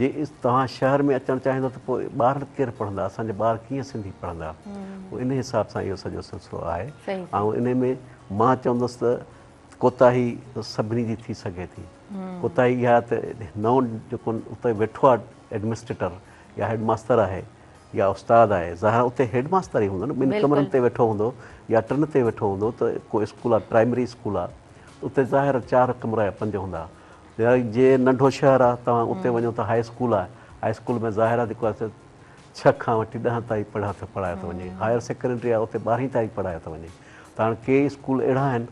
جي توهان شهر ۾ اچڻ چاهيندو ته پوء ٻار ڪير پڙهندا اسان جا ٻار ڪيئن سنڌي پڙهندا پوء انهي حساب سان اهو سڄو سلسلو آهي ۽ انهي ۾ مان چوندس ته ڪوتاهي سڀني جي ٿي سگهي ٿي ڪوتاهي اها ته نئون جيڪو اتي ويٺو آهي ايڊمنسٽريٽر يا هيڊ ماستر آهي يا استاد آهي ظاهر اتي هيڊ ماستر ئي هوندو نه ٻن ڪمرن تي ويٺو هوندو يا ٽن تي ويٺو هوندو ته ڪو اسڪول آهي پرائمري اسڪول آهي اتي ظاهر چار ڪمرا يا پنج هوندا يا جي ننڍو شهر آ توهان اتي وڃو ته هاء اسڪول آ هاء اسڪول ۾ ظاهر آ جيڪو آ سو ڇهه کان وٺي ڏهه تائين پڙهايو ٿو پڙهايو ٿو وڃي هائر سيڪنڊري آ اتي ٻارهين تائين پڙهايو ٿو وڃي ته هاڻ ڪي اسڪول اهڙا آهن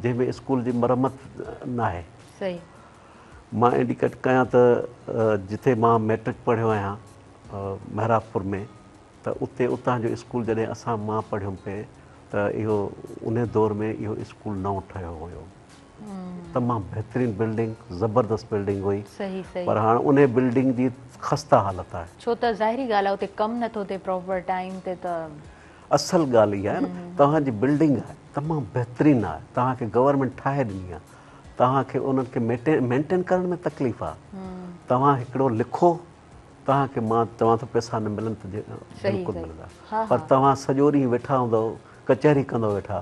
جنهن ۾ اسڪول جي مرمت ناهي صحيح. مان انڊيڪيٽ ڪيان ته جتي مان ميٽرڪ پڙهيو آهيان محرابپور ۾ ته اتي اتان جو اسڪول جڏهن اسان مان پڙهيم پئي ته اهو انهي دور ۾ اهو اسڪول نئون ٺهيو هيو تمام بهترين بلڊنگ زبردست بلڊنگ هئي صحيح صحيح پر هاڻ انهي بلڊنگ جي خسته حالت آهي. ڇو ته ظاهري ڳالهه آهي اتي ڪم نٿو ٿئي پراپر ٽائيم تي ته. اصل ڳالهه اها آهي نه توهان جي بلڊنگ آهي تمام بهترين آهي توهان کي گورنمينٽ ٺاهي ڏني آهي توهان کي انهن کي مينٽين ڪرڻ ۾ تڪليف آهي توهان هڪڙو لکو توهان کي مان چوان ٿو پئسا نه ملن ته بلڪل ملندا پر توهان سڄو ڏينهن ويٺا هوندؤ ڪچهري ڪندؤ ويٺا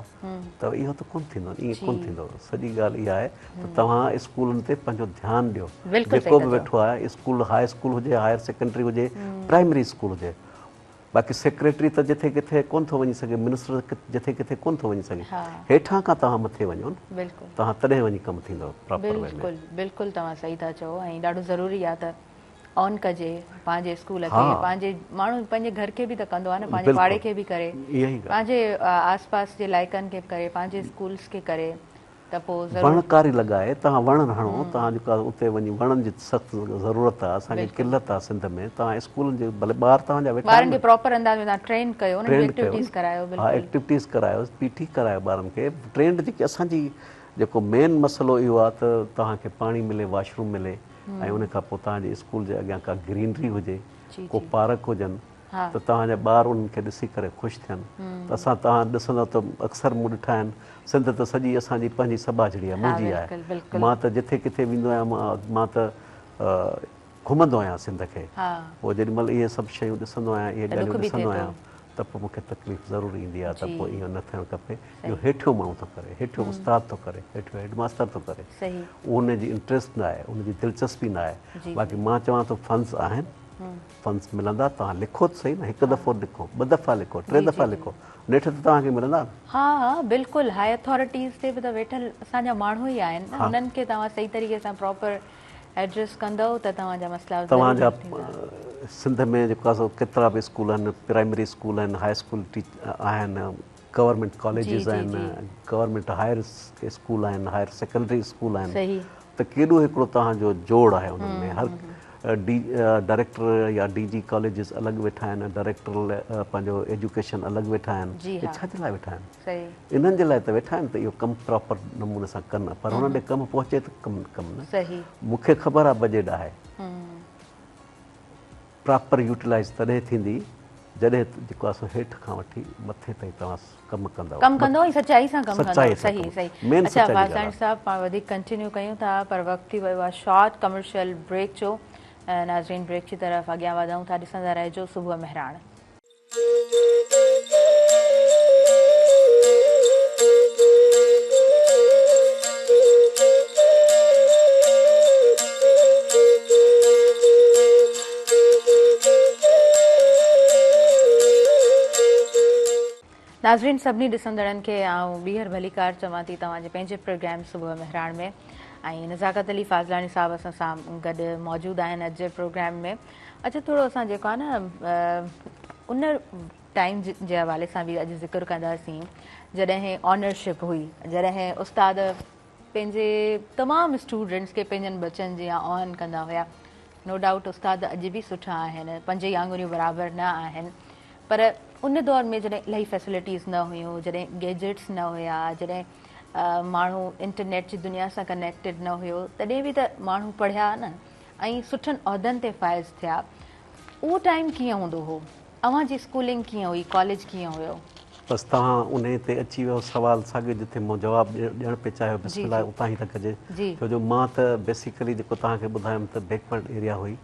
ته اهو ته ڪونه ٿيندو ائين ڪونه ٿيندو سڄي ڳالهه اها آهي ته توهان اسڪولن تي پنهنجو ڌيان ڏيو جيڪو به ويٺو آهي اسڪول هاء اسڪول هجي هائر سيڪنڊري هجي پرائمري اسڪول هجي باقي سيڪريٽري ته جٿي ڪٿي ڪونه ٿو وڃي سگهي منسٽر جٿي ڪٿي ڪونه ٿو وڃي سگهي هيٺان کان توهان مٿي وڃو نه توهان تڏهن وڃي ڪم ٿيندو پراپر وي ۾. بلڪل بلڪل توهان صحيح ٿا چئو ۽ ڏاڍو ضروري آهي ته آن ڪجي پنهنجي اسڪول کي پنهنجي ماڻهو پنهنجي گهر کي به ته ڪندو آهي نه پنهنجي پاڙي کي به ڪري پنهنجي آس پاس جي علائقن کي به ڪري پنهنجي اسڪولس کي ڪري ته پوء ضرور وڻڪاري لڳائي توهان وڻ هڻو توهان جيڪو آهي اتي وڃي وڻن جي سخت ضرورت آهي اسان کي قلت آهي سنڌ ۾ توهان اسڪولن جي ڀلي ٻار توهان جا ويٺا ٻارن کي پراپر انداز ۾ توهان ٽرين ڪيو انهن جون ايڪٽيوٽيز ڪرايو بلڪل ها ايڪٽيوٽيز ڪرايو پي ٽي ڪرايو ٻارن کي ٽرينڊ جيڪي اسان جي جيڪو مين مسئلو اهو آهي ته توهان کي پاڻي ملي واش روم ملي ۽ ان کان پوء توهان جي اسڪول جي اڳيان ڪا گرينري هجي، ڪو پارڪ هجن ته توهان جا ٻار انهن کي ڏسي ڪري خوش ٿين ته اسان توهان ڏسندؤ ته اڪثر مون ڏٺا آهن سنڌ ته سڄي اسان جي پنهنجي سٻاجهڙي آهي منهنجي آهي مان ته جٿي ڪٿي ويندو آهيان مان ته گهمندو آهيان سنڌ کي پوء جيڏي مهل اهي سڀ شيون ڏسندو آهيان اهي ڳالهيون ڏسندو آهيان ته پوء مون کي تڪليف ضرور ايندي آهي ته پوء اهو نه ٿيڻ کپي. اهو هيٺيون ماڻهو ٿو ڪري، هيٺيون استاد ٿو ڪري، هيٺيون هيڊ ماستر ٿو ڪري. ان جي انٽريسٽ نه آهي، ان جي دلچسپي نه آهي. باقي مان چوان ٿو فنڊز آهن، فنڊز ملندا، توهان لکو ته سهي نه، هڪ دفعو لکو، ٻه دفعا لکو، ٽي دفعا لکو، نيٺ ته توهان کي ملندا نه. ها ها بلڪل، هائي اٿارٽيز تي به ته ويٺل اسان جا ماڻهو ئي آهن نه، انهن کي توهان صحيح طريقي سان پراپر ايڊريس ڪندؤ ته توهان جا مسئلا ضرور توهان جا حل ٿيندا. سنڌ ۾ جيڪو آهي سو ڪيترا به اسڪول آهن، پرائمري اسڪول آهن، هاء اسڪول آهن، گورنمينٽ ڪاليجز آهن، گورنمينٽ هائر اسڪول آهن، هائر سيڪنڊري اسڪول آهن ته ڪيڏو هڪڙو توهان جو جوڙ آهي انهن ۾ هر ڊي ڊائريڪٽر يا ڊي جي ڪاليجز الڳ ويٺا آهن، ڊائريڪٽر پنهنجو ايجوڪيشن الڳ ويٺا آهن، اهي ڇا جي لاء ويٺا آهن؟ انهن جي لاء ته ويٺا آهن ته اهو ڪم پراپر نموني سان ڪن پر هنن ڏي ڪم پهچي ته ڪم ڪم نه. مون کي خبر آهي بجيٽ آهي. پراپر يوٽيلائيز تڏهن ٿيندي جڏهن جيڪو آهي سو هيٺ کان وٺي مٿي تائين توهان ڪم ڪندؤ. ڪم ڪندؤ ۽ سچائي سان ڪم ڪندؤ. صحيح صحيح. اڇا فاضلاڻي صاحب پاڻ وڌيڪ ڪنٽينيو ڪيون ٿا پر وقت ٿي ويو آهي شارٽ ڪمرشل بريڪ جو. ناظرين بريڪ جي طرف اڳيان وڌون ٿا ڏسندا رهجو صبح مهراڻ. ناظرين سڀني ڏسندڙن کي آئون ٻيهر ڀليڪار چوان ٿي توهان جي پنهنجي پروگرام صبح مهراڻ ۾ ۽ نزاڪت علي فاضلاڻي صاحب اسان سان گڏ موجود آهن اڄ جي پروگرام ۾ اڇا ٿورو اسان جيڪو آهي نه ان ٽائيم جي حوالي سان به اڄ ذڪر ڪنداسين جڏهن آنرشپ هئي جڏهن استاد پنهنجي تمام اسٽوڊنٽس کي پنهنجن ٻچن جيان آن ڪندا هيا نو ڊائوٽ استاد اڄ به سٺا آهن پنج ئي آڱريون برابر نه آهن پر ان دور ۾ جڏهن الاهي فيسلٽيز نه هيون جڏهن گيجيٽس نه هيا جڏهن ماڻهو انٽرنيٽ جي دنيا سان ڪنيڪٽيڊ نه هيو تڏهن به ته ماڻهو پڙهيا نه ۽ سٺن عهدن تي فائز ٿيا اهو ٽائيم ڪيئن هوندو هو اوهان جي اسڪولنگ ڪيئن هئي ڪاليج ڪيئن هيو. بس توهان انهي تي اچي ويو سوال ساڳيو جتي مون جواب ڏيڻ پئي چاهيو بسم الله اتان ئي ٿا ڪجي ڇو جو مان ته بيسيڪلي جيڪو توهان کي ٻڌايم ته بيڪورڊ ايريا هئي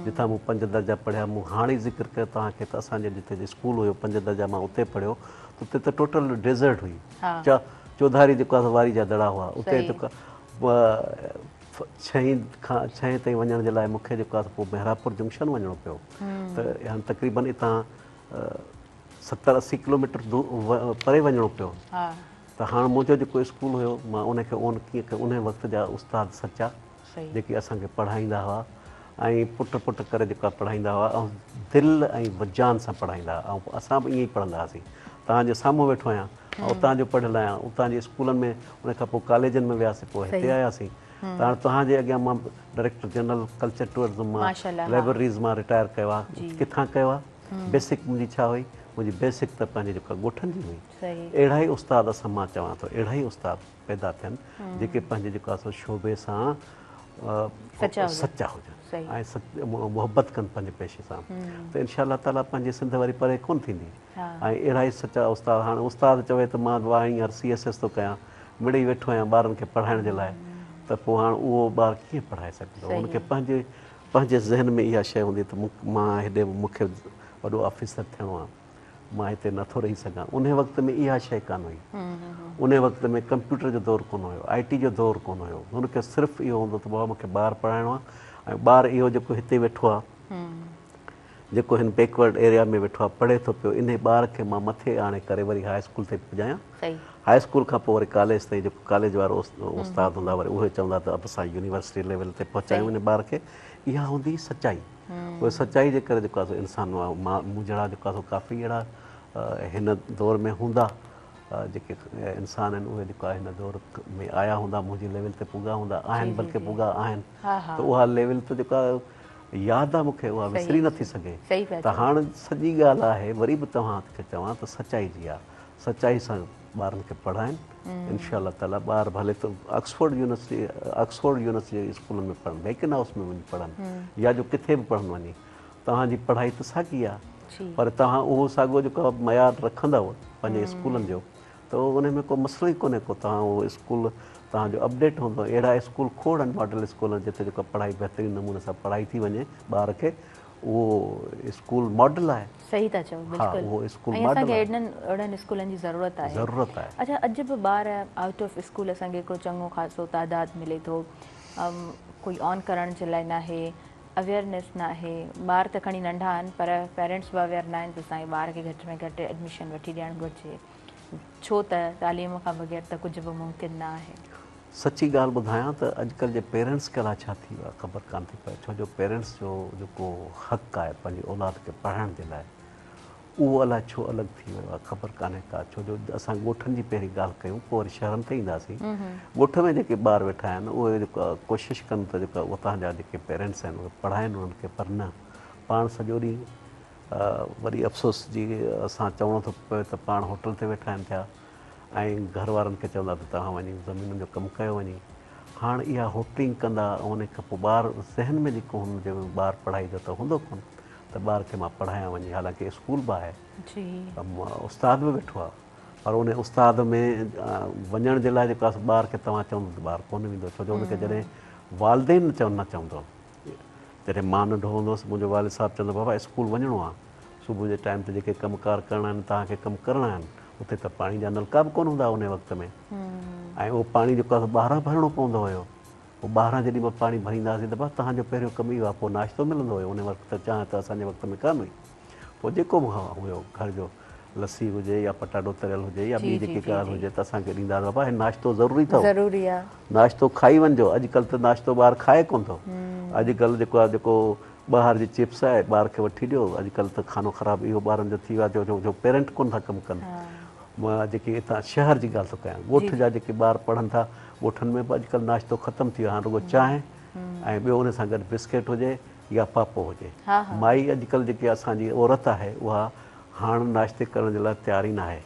جتان مون پنج درجا پڙهيا مون هاڻ ئي ذڪر ڪيو توهان کي ته اسان جي جتي اسڪول هيو پنج درجا مان اتي پڙهيو ته اتي ته ٽوٽل ڊيزرٽ هئي چوڌاري جيڪو آهي واري جا دڙا هئا اتي جيڪو ڇهين کان ڇهين تائين وڃڻ جي لاء مون کي جيڪو آهي سو پوء محرابپور جنڪشن وڃڻو پيو ته يعني تقريبن اتان 70 80 ڪلوميٽر پري وڃڻو پيو ته هاڻ منهنجو جيڪو اسڪول هيو مان ان کي اون ڪيئن ڪيو ان وقت جا استاد سچا جيڪي اسان کي پڙهائيندا هئا ۽ پٽ پٽ ڪري جيڪا پڙهائيندا هئا ۽ دل ۽ وجان سان پڙهائيندا هئا ۽ اسان به ائين ئي پڙهندا هئاسين توهان جي سامهون ويٺو آهيان اتان جو پڙهيل آهيان اتان جي اسڪولن ۾ ان کان پوء ڪاليجن ۾ وياسين پوء هتي آياسين ته هاڻ توهان جي اڳيان مان ڊائريڪٽر جنرل ڪلچر ٽوئرزم مان لائبرريز مان رٽائر ڪيو آهي ڪٿان ڪيو آهي بيسڪ منهنجي ڇا هئي منهنجي بيسڪ ته پنهنجي جيڪا ڳوٺن جي هئي اهڙا ئي استاد اسان مان چوان ٿو اهڙا ئي استاد پيدا ٿين جيڪي پنهنجي جيڪو آهي سو شعبي سان سچا هجن ۽ محبت ڪن پنهنجي پيشي سان ته انشاء الله تعالي پنهنجي سنڌ وري پري ڪونه ٿيندي ۽ اهڙا ئي سچا استاد هاڻ استاد چوي ته مان به هينئر سي ايس ايس ٿو ڪيان مڙئي ويٺو آهيان ٻارن کي پڙهائڻ جي لاء ته پوء هاڻ اهو ٻار ڪيئن پڙهائي سگهندو هن کي پنهنجي پنهنجي ذهن ۾ اها شيء هوندي ته مان هيڏي مون کي وڏو آفيسر ٿيڻو آهي مان هتي نٿو رهي سگهان انهي وقت ۾ اها شيء ڪانه هئي انهي وقت ۾ ڪمپيوٽر جو دور ڪونه هيو آء ٽي جو دور ڪونه هيو هن کي صرف اهو هوندو ته بابا مون کي ٻار پڙهائڻو آهي ۽ ٻار اهو جيڪو هتي ويٺو آهي جيڪو هن بيڪورڊ ايريا ۾ ويٺو آهي پڙهي ٿو پيو انهي ٻار کي مان مٿي آڻي ڪري وري هاء اسڪول تائين پڄايان هاء اسڪول کان پوء وري ڪاليج تائين جيڪو ڪاليج وارو استاد هوندا وري اهي چوندا ته اب اسان يونيورسٽي ليول تي پهچايون انهي ٻار کي اها هوندي هئي سچائي اهي سچائي جي ڪري جيڪو آهي سو انسان مان مون جهڙا جيڪو آهي سو ڪافي اهڙا هن دور ۾ هوندا جيڪي انسان آهن اهي جيڪو آهي هن دور ۾ آيا هوندا منهنجي ليول تي پڳا هوندا آهن بلڪه پڳا آهن ته اها ليول ته جيڪا ياد آ مون کي اها وسري نٿي سگهي ته هاڻ سڄي ڳالهه آهي وري به توهان کي چوان ته سچائي جي آ سچائي سان ٻارن کي پڙهائن انشاء الله تعالي ٻار ڀلي ته آڪسفورڊ يونيورسٽي آڪسفورڊ يونيورسٽي جي اسڪولن ۾ پڙهن بيڪن هائوس ۾ وڃي پڙهن يا جو ڪٿي به پڙهن وڃي توهان جي پڙهائي ته ساڳي آ پر توهان اهو ساڳو جيڪو معيار رکندؤ پنهنجي اسڪولن جو ته ان ۾ ڪو مسئلو ئي ڪونهي ڪو توهان اهو اسڪول توهان جو اپڊيٽ هوندو اهڙا اسڪول کوڙ آهن ماڊل اسڪول آهن جتي جيڪا پڙهائي بهترين نموني سان پڙهائي ٿي وڃي ٻار کي اهو اسڪول ماڊل آهي. صحيح ٿا چئو بلڪل اهو اسڪول ۽ ماڊل اسان کي آهي. اهڙن اهڙن اسڪولن جي ضرورت آهي. ضرورت آهي. اڇا اڄ به ٻار آئوٽ آف اسڪول اسان کي هڪڙو چڱو خاصو تعداد ملي ٿو ڪوئي آن ڪرڻ جي لاء ناهي اويئرنيس ناهي ٻار ته کڻي ننڍا آهن پر پيرنٽس به اويئر ناهن ته اسان کي ٻار کي گهٽ ۾ گهٽ ايڊميشن وٺي ڏيڻ گهرجي ڇو ته تعليم کان بغير ته ڪجهه به ممڪن نه آهي. سچي ڳالهه ٻڌايان ته اڄڪلهه جي پيرنٽس کي الائي ڇا ٿي ويو آهي خبر ڪانه ٿي پئي ڇو جو پيرنٽس جو جيڪو حق آهي پنهنجي اولاد کي پڙهائڻ جي لاء اهو الائي ڇو الڳ ٿي ويو آهي خبر ڪانهي ڪا ڇو جو اسان ڳوٺن جي پهرين ڳالهه ڪيون پوء وري شهرن تي اينداسين ڳوٺ ۾ جيڪي ٻار ويٺا آهن اهي جيڪو ڪوشش ڪن ته جيڪا اتان جا جيڪي پيرنٽس آهن اهي پڙهائن انهن کي پر نه پاڻ سڄو ڏينهن وڏي افسوس جي اسان چوڻو ٿو پوي ته پاڻ هوٽل تي ويٺا آهن ٿيا ۽ گهر وارن کي چوندا ته توهان وڃي زمينن جو ڪم ڪيو وڃي. هاڻ اها هوٽلنگ ڪندا ۽ ان کان پوء ٻار ذهن ۾ جيڪو هن جي ٻار پڙهائي جو ته هوندو ڪونه ته ٻار کي مان پڙهايان وڃي حالانڪه اسڪول به آهي استاد به ويٺو آهي پر ان استاد ۾ وڃڻ جي لاء جيڪو آهي ٻار کي توهان چوندو ته ٻار ڪونه ويندو ڇو جو ان کي جڏهن والدين نه چوندو جڏهن مان ننڍو هوندو هوس منهنجو والد صاحب چوندو بابا اسڪول وڃڻو آهي صبح جي ٽائيم تي جيڪي ڪم ڪار ڪرڻا آهن توهان کي ڪم ڪرڻا آهن اتي ته پاڻي جا نلڪا به ڪونه هوندا هئا انهي وقت ۾ ۽ اهو پاڻي جيڪو آهي سو ٻاهران ڀرڻو پوندو هيو پوء ٻاهران جيڏي مهل پاڻي ڀريندا هئاسين ته بس توهان جو پهريون ڪم اهو آهي پوء ناشتو ملندو هيو انهي وقت ته چانهه ته اسان جي وقت ۾ ڪانه هئي پوء جيڪو به هيو گهر جو لسي هجي يا پٽاٽو تريل هجي يا ٻي جيڪي ڳالهه هجي ته اسان کي ڏيندا هئا بابا هي ناشتو ضروري اٿو ضروري آهي ناشتو کائي وڃجو اڄڪلهه ته ناشتو ٻار کائي ڪونه ٿو اڄڪلهه جيڪو آهي جيڪو ٻاهر جي چپس آهي ٻار کي وٺي ڏيو اڄڪلهه ته کانو خراب اهو ٻارن جو ٿي ويو آهي جو جو پيرنٽ ڪونه ٿا ڪم ڪن مان جيڪي هتان شهر جي ڳالهه ٿو ڪيان ڳوٺ جا جيڪي ٻار پڙهن ٿا ڳوٺن ۾ به اڄڪلهه ناشتو ختم ٿي ويو هاڻ رڳو چانهه ۽ ٻيو ان سان گڏ بسڪيٽ هجي يا پاپو هجي مائي اڄڪلهه جيڪي اسان جي عورت آهي اها هاڻ ناشتي ڪرڻ جي لاء تيار ئي ناهي.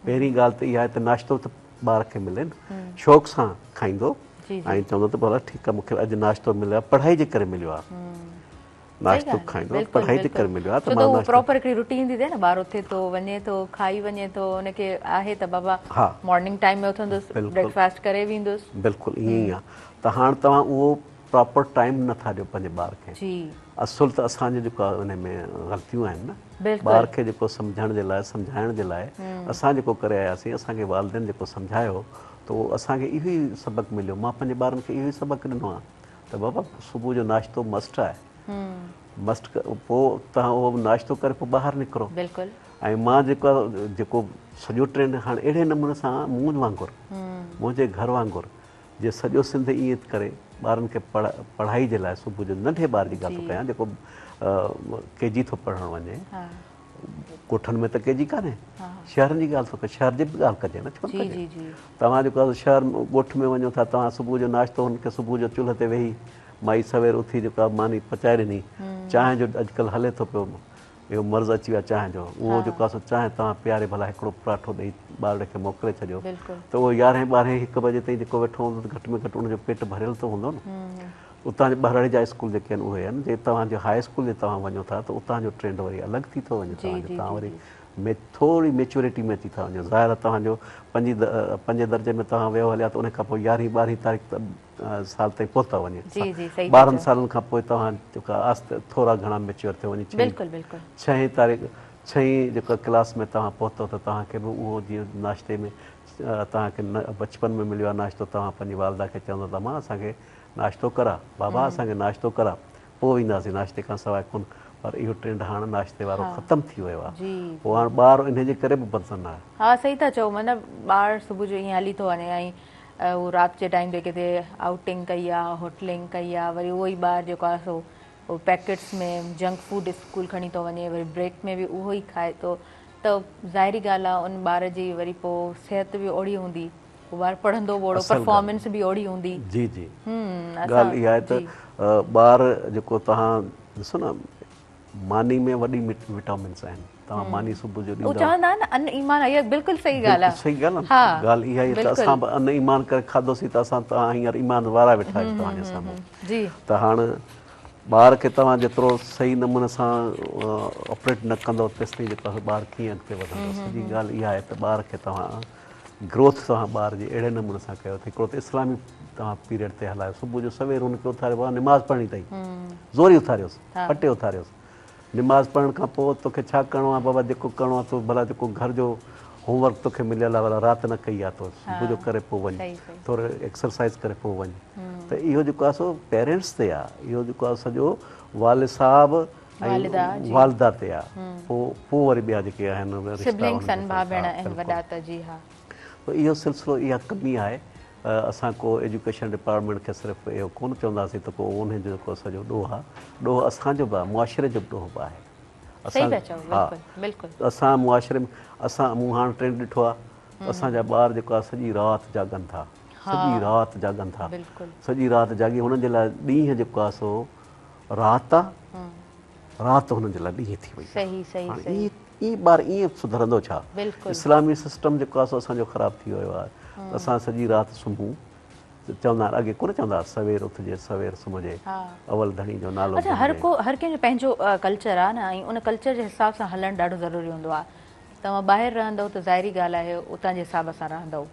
پهرين ڳالهه ته اها آهي ته ناشتو ته ٻار کي ملي نه، شوق سان کائيندو ۽ چوندو ته ڀلا ٺيڪ آهي مون کي اڄ ناشتو مليو آهي پڙهائي جي ڪري مليو آهي. ناشتو کائيندو پڙهائي جي ڪري مليو آهي ته مان ناشتو پراپر هڪڙي روٽين ٿي ٿئي نه ٻار اٿي ٿو وڃي ٿو کائي وڃي ٿو ان کي آهي ته بابا مارننگ ٽائيم ۾ اٿندس بريڪفاسٽ ڪري ويندس. بلڪل ائين ئي آهي ته هاڻ توهان اهو پراپر ٽائيم نه ٿا ڏيو پنهنجي ٻار کي اصل ته اسان جو جيڪو آهي ان ۾ غلطيون آهن نه ٻار کي جيڪو سمجهڻ جي لاء سمجهائڻ جي لاء اسان جيڪو ڪري آياسين اسان کي والدين جيڪو سمجهايو ته اهو اسان کي اهو ئي سبق مليو مان پنهنجي ٻارن کي اهو ئي سبق ڏنو آهي ته بابا صبح جو ناشتو مسٽ آهي مسٽ پوء توهان اهو ناشتو ڪري پوء ٻاهر نڪرو بلڪل ۽ مان جيڪو جيڪو سڄو ٽرينڊ هاڻ اهڙي نموني سان مون وانگر منهنجي گهر وانگر جي سڄو سنڌ ائين ڪري ٻارن کي پڙهائي جي لاء صبح جو ننڍي ٻار جي ڳالهه ٿو ڪيان جيڪو ڪي جي ٿو پڙهڻ وڃي ڳوٺن ۾ ته ڪي جي ڪانهي شهرن جي ڳالهه ٿو ڪيان شهر جي به ڳالهه ڪجي نه ڇو نه ڪجي توهان جيڪو آهي شهر ڳوٺ ۾ وڃو ٿا توهان صبح جو ناشتو هن کي صبح جو چلهه تي ويهي مائي سوير اٿي جيڪو آهي ماني پچائي ڏني چانهه جو اڄڪلهه هلي ٿو پيو اهو مرض اچي ويو آهي چانهه جو اهو جيڪو آهي سو چانهه توهان پياري ڀلا هڪڙو پراٺو ڏئي ٻارڙي کي موڪلي ڇڏيو ته اهو يارهين ٻارهين هڪ بجي تائين جيڪو ويٺو هوندو ته گهٽ ۾ گهٽ ان جو پيٽ ڀريل ته هوندو نه اتان جي ٻهراڙي جا اسڪول جيڪي آهن اهي آهن جي توهان جي هاء اسڪول جي توهان وڃو ٿا ته اتان جو ٽرينڊ وري الڳ ٿي ٿو وڃي توهان جو توهان وري ٿوري ميچورٽي ۾ اچي ٿا وڃو ظاهر آهي توهان جو پنجين درجي ۾ توهان ويو هليا ته ان کان پوء يارهين ٻارهين تاريخ سال تائين پهتا وڃي 12 سالن کان پوء توهان جيڪا آهستي ٿورا گهڻا ميچوئر ٿيو وڃي ڇهين تاريخ ڇهين جيڪا ڪلاس ۾ توهان پهتو ته توهان کي به اهو جيئن ناشتي ۾ توهان کي بچپن ۾ مليو آهي ناشتو توهان پنهنجي والده کي چوندو ته امان اسان کي ناشتو ڪرا بابا اسان کي ناشتو ڪرا پوء وينداسين ناشتي کان سواء ڪونه پر اهو ٽرينڊ هاڻ ناشتي وارو ختم ٿي ويو آهي پوء هاڻ ٻار انهي جي ڪري به بدظن آهي. ها صحيح ٿا چئو معنيٰ ٻار صبح جو ائين هلي ٿو وڃي ۽ هو رات جي ٽائيم تي ڪٿي آئوٽنگ ڪئي آ هوٽلنگ ڪئي آ وري اهو ئي ٻار جيڪو آ سو پيڪيٽس ۾ جنڪ فوڊ اسڪول کڻي ٿو وڃي وري بريڪ ۾ به اهو ئي کائي ٿو ته ظاهري ڳالهه آ ان ٻار جي وري پوء صحت به اوڙي هوندي هو ٻار پڙهندو به اوڙو پرفارمنس به اوڙي هوندي. جي جي ڳالهه اها آهي ته ٻار جيڪو توهان ڏسو نه ماني ۾ وڏي وٽامنس آهن توهان ماني صبح جو ڏيندا هو چوندا آهن نه ان ايمان اها بلڪل صحيح ڳالهه آهي صحيح ڳالهه آهي ڳالهه اها ئي ته اسان به ان ايمان ڪري کاڌوسين ته اسان توهان هينئر ايمان وارا ويٺا آهيون توهان جي سامهون جي ته هاڻ ٻار کي توهان جيترو صحيح نموني سان آپريٽ نه ڪندو تيستائين جيڪو آهي ٻار ڪيئن اڳتي وڌندو سڄي ڳالهه اها آهي ته ٻار کي توهان گروٿ توهان ٻار جي اهڙي نموني سان ڪيو ته هڪڙو ته اسلامي توهان پيريڊ تي هلايو صبح جو سوير هن کي اٿاريو بابا نماز پڙهڻي اٿئي زوري اٿاريوس پٽي اٿاريوس. نماز پڙهڻ کان پوء توکي ڇا ڪرڻو آهي بابا جيڪو ڪرڻو آهي تو ڀلا جيڪو گهر جو هوم ورڪ توکي مليل آهي ڀلا رات نه ڪئي آهي تو صبح جو ڪري پوء وڃ ٿورو ايڪسرسائز ڪري پوء وڃ ته اهو جيڪو آهي سو پيرنٽس تي آهي اهو جيڪو آهي سڄو والد صاحب ۽ والده تي آهي پوء پوء وري ٻيا جيڪي آهن سبلنگس آهن ڀاء ڀيڻ آهن وڏا ته جي ها. ته اهو سلسلو اها ڪمي آهي اسان ڪو ايجوڪيشن ڊپارٽمينٽ کي صرف اهو ڪونه چونداسين ته ڪو انهن جو جيڪو سڄو ڏوهه آهي، ڏوهه اسان جو به آهي، معاشري جو به ڏوهه به آهي. صحيح پيا چئو بلڪل بلڪل. اسان معاشري ۾ اسان مون هاڻ ٽرينڊ ڏٺو آهي ته اسان جا ٻار جيڪو آهي سڄي رات جاڳن ٿا، سڄي رات جاڳن ٿا، سڄي رات جاڳي هنن جي لاء ڏينهن جيڪو آهي سو رات آهي، رات هنن جي لاء ڏينهن ٿي وئي آهي. هاڻي ائين ٻار ائين سڌرندو ڇا؟ اسلامي سسٽم جيڪو آهي سو اسان جو خراب ٿي ويو آهي. اسان سڄي رات سمهون چوندا آهن اڳي ڪونه چوندا هئا سوير اٿجي سوير سمهجي اول ڌڻي جو نالو اڇا هر ڪو هر ڪنهن جو پنهنجو ڪلچر آهي نه ۽ ان ڪلچر جي حساب سان هلڻ ڏاڍو ضروري هوندو آهي. توهان ٻاهر رهندؤ ته ظاهري ڳالهه آهي اتان جي حساب سان رهندؤ.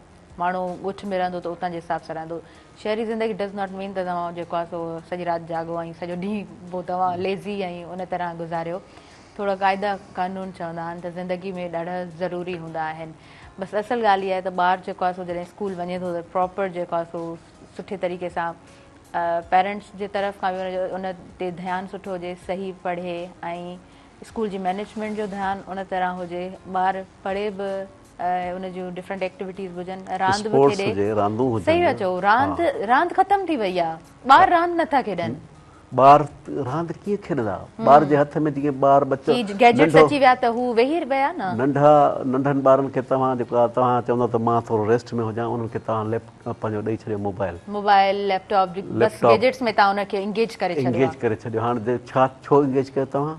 ماڻهو ڳوٺ ۾ رهندو ته اتان جي حساب سان رهندو. شهري زندگي ڊز not مين ته توهان جيڪو آهي سو سڄي رات جاڳو ۽ سڄو ڏينهن پوء توهان ليزي ۽ ان طرح گذاريو. ٿورا قاعدا قانون چوندا آهن ته زندگي ۾ ڏاڍا ضروري هوندا آهن. بس اصل ڳالهه اها آهي ته ٻار جيڪو آهي سو جڏهن اسڪول وڃي ٿو ته پراپر جيڪو آهي سو سٺي طريقي سان پيرنٽس جي طرف کان به ان جو ان تي ڌيان سٺو هجي صحيح پڙهي ۽ اسڪول جي مئنيجمينٽ جو ڌيان ان طرح هجي ٻار پڙهي به ۽ ان جون ڊفرنٽ ايڪٽيوٽيز به هجن راند به اسپورٽس کيڏي هجي راندون هجن صحيح پيا چئو راند راند ختم ٿي وئي آ ٻار راند نٿا کيڏن. ٻار راند ڪيئن کيڏندا ٻار جي هٿ ۾ جيئن ٻار ٻچو هي گيجيٽس اچي ويا ته هو ويهي ويا نه. ننڍا ننڍن ٻارن کي توهان جيڪو آ توهان چوندؤ ته مان ٿورو ريسٽ ۾ هجان انهن کي توهان ليپ پنهنجو ڏئي ڇڏيو موبائل. موبائل ليپ ٽاپ بس گيجيٽس ۾ توهان ان کي انگيج ڪري ڇڏيو آ. انگيج ڪري ڇڏيو هاڻ ڇا ڇو انگيج ڪيو توهان